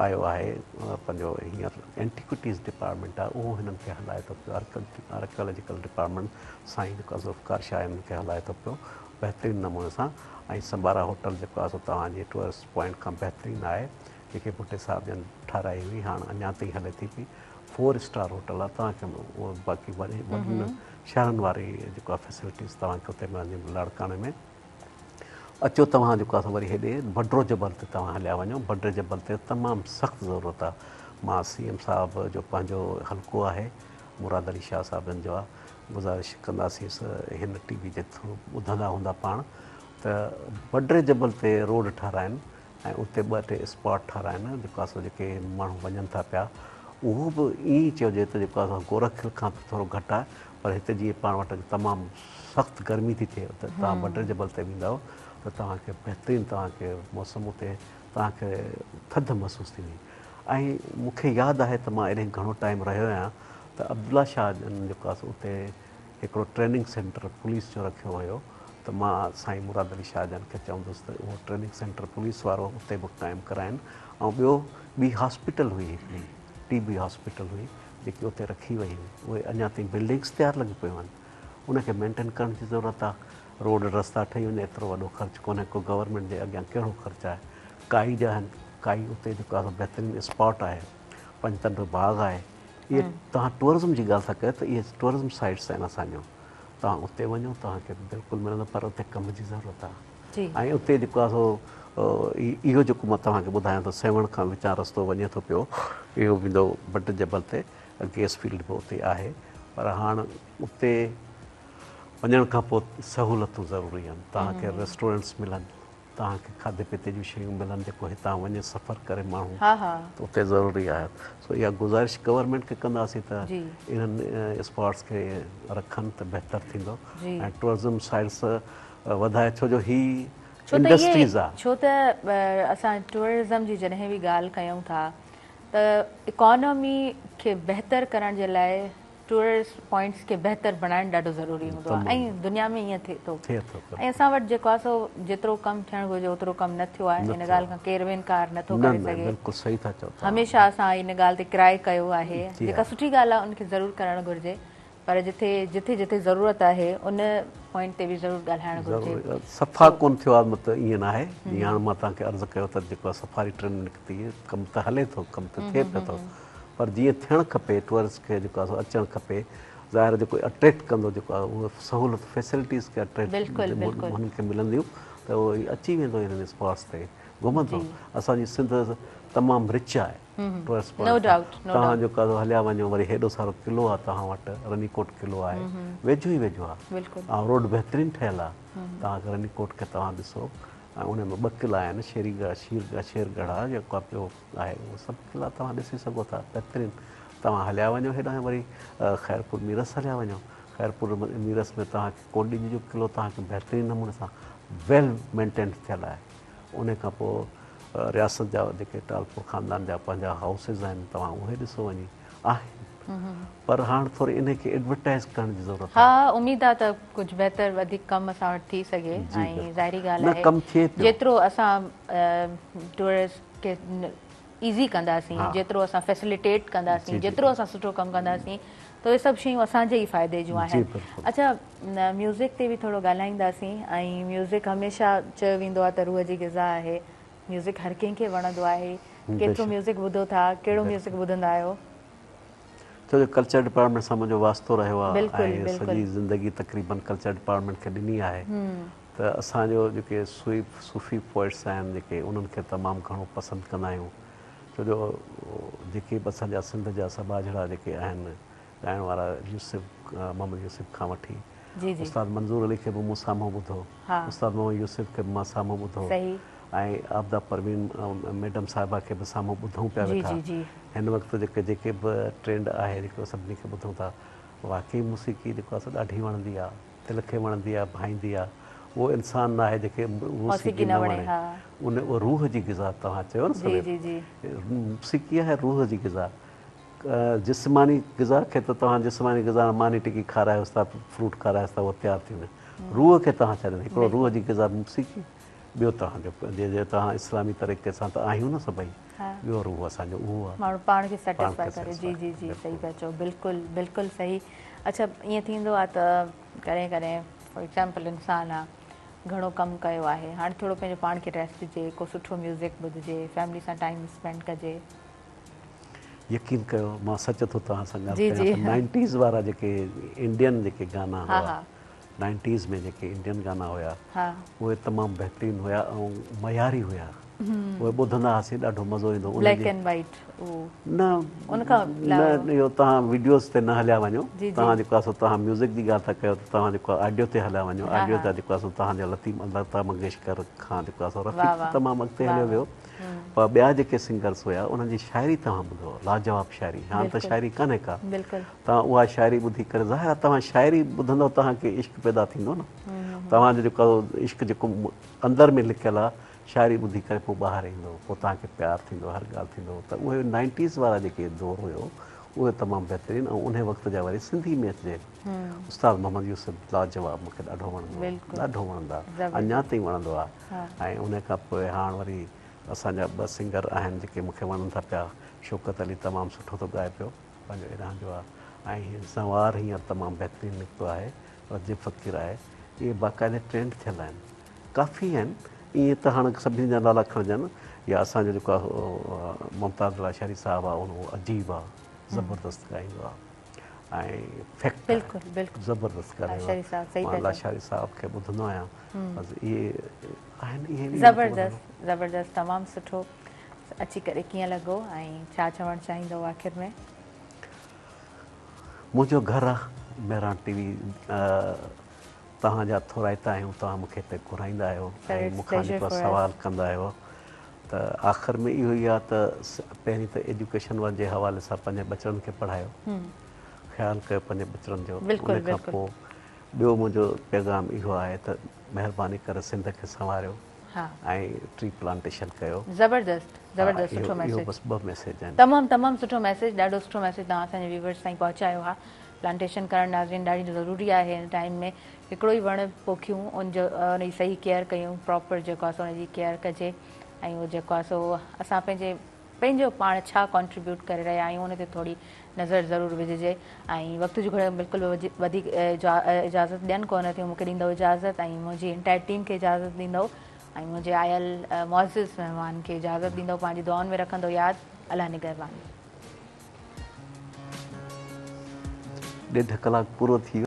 آيو آهي پنهنجو هينئر اينٽيڪوٽيز ڊپارٽمينٽ آهي اهو هنن کي هلائي ٿو پيو آرڪيالاجيڪل ڊپارٽمينٽ سائين جيڪو ذوالفقار شاهه هنن کي هلائي ٿو پيو بهترين نموني سان ۽ سمبارا هوٽل جيڪو آهي سو توهان جي ٽوئرسٽ پوائنٽ کان بهترين آهي جيڪي ڀٽي صاحب جن ٺهرائي هئي هاڻ اڃا تائين هلي ٿي پئي 4 اسٽار هوٽل آهي توهان کي اهو باقي وڏن شهرن واري جيڪو آهي فيسلٽيز توهان کي اتي ملندي لاڙڪاڻي ۾ اچو توهان جيڪو آهي وري هيڏي بڊرو جبل تي توهان هليا وڃو بڊري جبل تي تمام سخت ضرورت آهي مان سي ايم صاحب جو پنهنجو حلقو آهي مراد علي شاهه صاحب جن جو آهي گذارش ڪنداسينس هن ٽي وي جي ٿرو ٻڌندا هوندا پاڻ ته بڊري جبل تي روڊ ٺهرائن ۽ اتي ٻه ٽي اسپاٽ ٺهرائن جيڪو آهي سو جيڪي ماڻهو وڃن ٿا پيا اهو به ائين ئي چئجي ته جيڪو آهي سو گورک هل کان ته ٿورو گهٽ آهي پر هتي جيئن پاڻ وٽ تمام سخت گرمي ٿي ٿئي ته توهان بٽر جبل تي ويندؤ ته توهان کي بهترين توهان کي موسم اتي توهان کي ٿڌ محسوس ٿيندي ۽ مون کي ياد آهي ته مان ايڏي گهڻو ٽائيم رهيو آهيان ته عبدالله شاهه جن جيڪو آهي سو اتي هڪڙو ٽريننگ سينٽر پوليس جو رکيو هيو ته مان سائين مراد علي شاهه جن کي چوندس ته اهو ٽريننگ سينٽر پوليس وارو اتي به قائم ڪرائين ۽ ٻيو ٻي هاسپيٽل هئي هڪڙي ٽي بي هاسپيٽل هئي جيڪي اتي رکي وئي هئي اهي اڃا تائين بلڊنگس تيار لڳيون پيون آهن ان کي مينٽين ڪرڻ جي ضرورت آهي روڊ رستا ٺهي وڃي ايترو وڏو خرچ ڪونهي ڪو گورنمينٽ جي اڳيان ڪهڙو خرچ آهي ڪائي جا آهن ڪائي اتي جيڪو آهي بهترين اسپاٽ آهي پنجتنڊ باغ آهي اهي توهان ٽوئرزم جي ڳالهه ٿا ڪيو ته اهي ٽوئرزم سائيٽس آهن اسان جون توهان اتي وڃو توهان کي بلڪل ملندو پر اتي ڪم جي ضرورت آهي ۽ اتي جيڪو آهي سو اهو جيڪو مان توهان کي ٻڌايان ٿو سيوهڻ کان وچان رستو وڃي ٿو پيو اهو ويندو بٽ جبل تي گيس فيلڊ به اتي آهي پر هاڻ اتي وڃڻ کان پوء سهولتون ضروري آهن توهان کي ريسٽورنٽس ملن توهان کي کاڌي پيتي جون شيون ملن جيڪو هتان وڃي سفر ڪري ماڻهو ته اتي ضروري آهي سو اها گذارش گورنمينٽ کي ڪنداسين ته انهن اسپاٽس کي رکن ته بهتر ٿيندو ۽ ٽوئرزم سائيٽس وڌائي ڇو جو هي انڊسٽريز آهي. ڇو ته اسان ٽوئرزم جي جڏهن به ڳالهه ڪيون ٿا ته اڪانومي کي بهتر ڪرڻ جي لاء ٽوئرسٽ پوائنٽس کي بهتر بڻائڻ ڏاڍو ضروري هوندو آهي ۽ دنيا ۾ ائين ٿئي ٿو ۽ اسان وٽ جيڪو آهي سو جيترو ڪم ٿيڻ گهرجي اوترو ڪم نه ٿيو آهي ان ڳالهه کان ڪير به انڪار نه ٿو ڪري سگهي هميشه اسان ان ڳالهه تي ڪرائي ڪيو آهي جيڪا سٺي ڳالهه آهي ان کي ضرور ڪرڻ گهرجي پر جٿي جٿي جٿي ضرورت آهي ان پوائنٽ تي به ضرور ڳالهائڻ گهرجي. صفا ڪون ٿيو آهي مطلب ائين ناهي جيئن هاڻ مان توهان کي عرض ڪيو ته جيڪو سفاري ٽرين نڪتي ڪم ته هلي ٿو ڪم ته ٿئي پيو ٿو پر جيئن ٿيڻ کپي ٽوئرسٽ کي جيڪو آهي سو اچڻ کپي ظاهر آهي جيڪو اٽريڪٽ ڪندو جيڪو آهي اهو سهولت فيسلٽيز کي اٽريڪٽ هنن کي ملنديون ته اهو اچي ويندو انهن اسپاٽس تي گهمندو اسان جي سنڌ تمام رچ آهي ٽوئرسٽ پوائنٽ توهان جيڪو آهي هليا وڃو وري هيڏو سارو قلعو آهي توهان وٽ رني ڪوٽ قلعو آهي ويجهو ئي ويجهو آهي ۽ روڊ بهترين ٺهيل آهي توهان کي رني ڪوٽ کي توهان ڏسو ۽ ان ۾ ٻه قلعا آهن شيري ڳڙهه شير شير ڳڙهه آهي جيڪو ٻيو آهي اهو سڀ قلعا توهان ڏسي سگهو ٿا بهترين توهان هليا وڃو هيڏانهن وري خيرپور ميرس هليا وڃو خيرپور ميرس ۾ توهان کي ڪوٽ ڏيجي جو قلعو توهان کي بهترين نموني سان ويل مينٽينڊ ٿيل آهي ان کان پوء رياست جا جيڪي ٽالپور خاندان جا پنهنجا هائوسز آهن توهان اهي ڏسو وڃي آهن پر هاڻ ٿوري انهي کي ايڊورٽائز ڪرڻ جي ضرورت آهي. ها اميد آ ته ڪجهه بهتر وڌيڪ ڪم اسان وٽ ٿي سگهي ۽ ظاهري ڳالهه آهي ڪم ٿئي پيو جيترو اسان ٽوئرسٽ کي ايزي ڪنداسين جيترو اسان فيسليٽيٽ ڪنداسين جيترو اسان سٺو ڪم ڪنداسين ته اهي سڀ شيون اسان جي ئي فائدي جون آهن. اڇا ميوزڪ تي به ٿورو ڳالهائينداسين ۽ ميوزڪ هميشه چيو ويندو آهي ته روح جي غذا آهي ميوزڪ هر ڪنهن کي وڻندو آهي ڪيترو ميوزڪ ٻڌو ٿا ڪهڙو ميوزڪ ٻڌندا آهيو؟ ڇو جو ڪلچر ڊپارٽمينٽ سان منهنجو واسطو رهيو آهي ۽ سڄي زندگي تقريبن ڪلچر ڊپارٽمينٽ کي ڏني آهي ته اسان جو جيڪي صوفي پوئٽس آهن جيڪي انهن کي تمام گهڻو پسند ڪندا آهيون ڇو جو جيڪي به اسان جا سنڌ جا سٻاجهڙا جيڪي آهن ڳائڻ وارا يوسف محمد يوسف کان وٺي استاد منظور علي کي به مون سامهون ٻڌو استاد محمد يوسف کي به مان سامهون ٻڌو ۽ عابده پروين ميڊم صاحبه کي به سامهون ٻڌون پيا ويٺا هن وقت جيڪي جيڪي به ٽرينڊ آهي جيڪو سڀني کي ٻڌون ٿا واقعي موسيقي جيڪو آهي سو ڏاڍي وڻندي آهي دل کي وڻندي آهي ڀائيندي آهي اهو انسان ناهي جنهن کي موسيقي نه وڻي ان اهو روح جي غذا توهان چيو نه سوير موسيقي آهي روح جي غذا جسماني غذا کي ته توهان جسماني غذا ماني ٽڪي کارايوس ٿا فروٽ کارايوس ٿا اهو تيار ٿي وڃي روح کي توهان ڇا ڏيندا هڪڙو روح جي غذا موسيقي ٻيو توهان جو جي توهان اسلامي طريقي سان ته آهيون نه سڀئي ٻيو روح اسان جو اهو آهي ماڻهو پاڻ کي سيٽسفائي ڪري جي جي جي صحيح پيا چئو بلڪل بلڪل صحيح اڇا ائين ٿيندو آهي ته ڪڏهن ڪڏهن فار ايگزامپل انسان آ گهڻو ڪم ڪيو آهي هاڻي ٿورو پنهنجو پاڻ کي ريسٽ ڏجي ڪو سٺو ميوزڪ ٻڌجي فيملي سان ٽائيم اسپينڊ ڪجي يقين ڪيو مان سچ ٿو توهان سان ڳالهه ڪيان ته نائنٽيز وارا جيڪي انڊين جيڪي گانا هئا نائنٽيز ۾ جيڪي انڊين گانا هيا اهي تمام بهترين هيا ۽ معياري هيا اهي ٻڌندا هئاسين ڏاڍو مزو ايندو هو بليڪ اينڊ وائيٽ نه ان کان نه اهو توهان ويڊيوز تي نه هليا وڃو توهان جيڪو آهي سو توهان ميوزڪ جي ڳالهه ٿا ڪيو ته توهان جيڪو آڊيو تي هليا وڃو آڊيو تي جيڪو آهي سو توهان جو لتا منگيشڪر کان جيڪو آهي سو رفيق تمام اڳتي هليو ويو. پر ٻيا جيڪي سنگرس هيا انهن جي شاعري توهان ٻڌو لاجواب شاعري هاڻ ته شاعري ڪانهي ڪا توهان اها شاعري ٻڌي ڪري ظاهر آهي توهان شاعري ٻڌندو توهان کي عشق پيدا ٿيندو نه توهان جو جيڪو عشق جيڪو اندر ۾ لڪيل آهي شاعري ٻڌي ڪري پوء ٻاهر ايندو پوء توهان کي پيار ٿيندو هر ڳالهه ٿيندو ته اهي نائنٽيز وارا جيڪي دور هيو اهي تمام بهترين ۽ انهي وقت جا وري سنڌي ۾ اچجي استاد محمد يوسف لاجواب مون کي ڏاڍو وڻندو آهي ڏاڍو وڻندو آهي اڃا تائين وڻندو آهي ۽ انهي کان پوء هاڻ وري اسان جا ٻه سنگر آهن جيڪي مون کي وڻن ٿا پيا شوڪت علي تمام سٺو ٿو ڳائي پيو پنهنجو ايران جو آهي ۽ زنوار هينئر تمام بهترين نڪتو آهي رجب فقير آهي اهي باقاعده ٽرينڊ ٿيل آهن ڪافي آهن ائين ته هاڻ سڀني جا نالا کڻجن يا اسان جو جيڪو آهي ممتاز لاشاري صاحب آهي اهو عجيب آهي زبردست ڳائيندو آهي ۽ فيڪٽ بلڪل بلڪل زبردست ڳائيندو آهي مان لاشاري صاحب کي ٻڌندو آهيان بس اهي آهن اهي زبردست زبردست تمام سٺو اچي ڪري ڪيئن لڳو ۽ ڇا چوڻ چاهيندو آخر ۾؟ منهنجو گهر آ مهراڻ ٽي وي توهان جا ٿورائتا آهيون توهان مون کي هتي گهرائيندا آهيو ۽ مون کان جيڪو سوال ڪندا آهيو ته آخر ۾ اهو ئي آ ته پهرين ته ايجوڪيشن جي حوالي سان پنهنجي ٻچڙن کي پڙهايو خيال ڪيو پنهنجي ٻچڙن جو ان کان پوء ٻيو منهنجو پيغام اهو آهي ته مهرباني ڪري سنڌ کي سنواريو ۽ ٽري پلانٽيشن ڪيو. زبردست زبردست سٺو ميسيج. اهو بس ٻه ميسيج آهن. تمام تمام سٺو ميسيج ڏاڍو سٺو ميسيج توهان اسان جي ويورز تائين پهچايو ها پلانٽيشن ڪرڻ ناظرين ڏاڍي ضروري آهي هن ٽائيم ۾ هڪڙو ئي وڻ پوکيون ان جو ان جي صحيح ڪيئر ڪيون پراپر جيڪو آهي سو ان جي ڪيئر ڪجي ۽ اهو جيڪو آهي سو اسان پنهنجي پنهنجو پاڻ ڇا ڪنٽريبيوٽ ڪري رهيا آهيون ان تي ٿوري نظر ضرور وجهجي ۽ وقت جون گهڙيون بلڪل به وڌيڪ اجازت ڏين ڪونه ٿيون مونکي ڏيندؤ اجازت ۽ منهنجي انٽائر ٽيم کي اجازت ڏيندؤ ۽ منهنجي آيل معزز مهمان کي اجازت ڏيندؤ پنهنجي دعائن ۾ رکندؤ ياد الله نگهبان. ڏيڍ ڪلاڪ پورو ٿي ويو.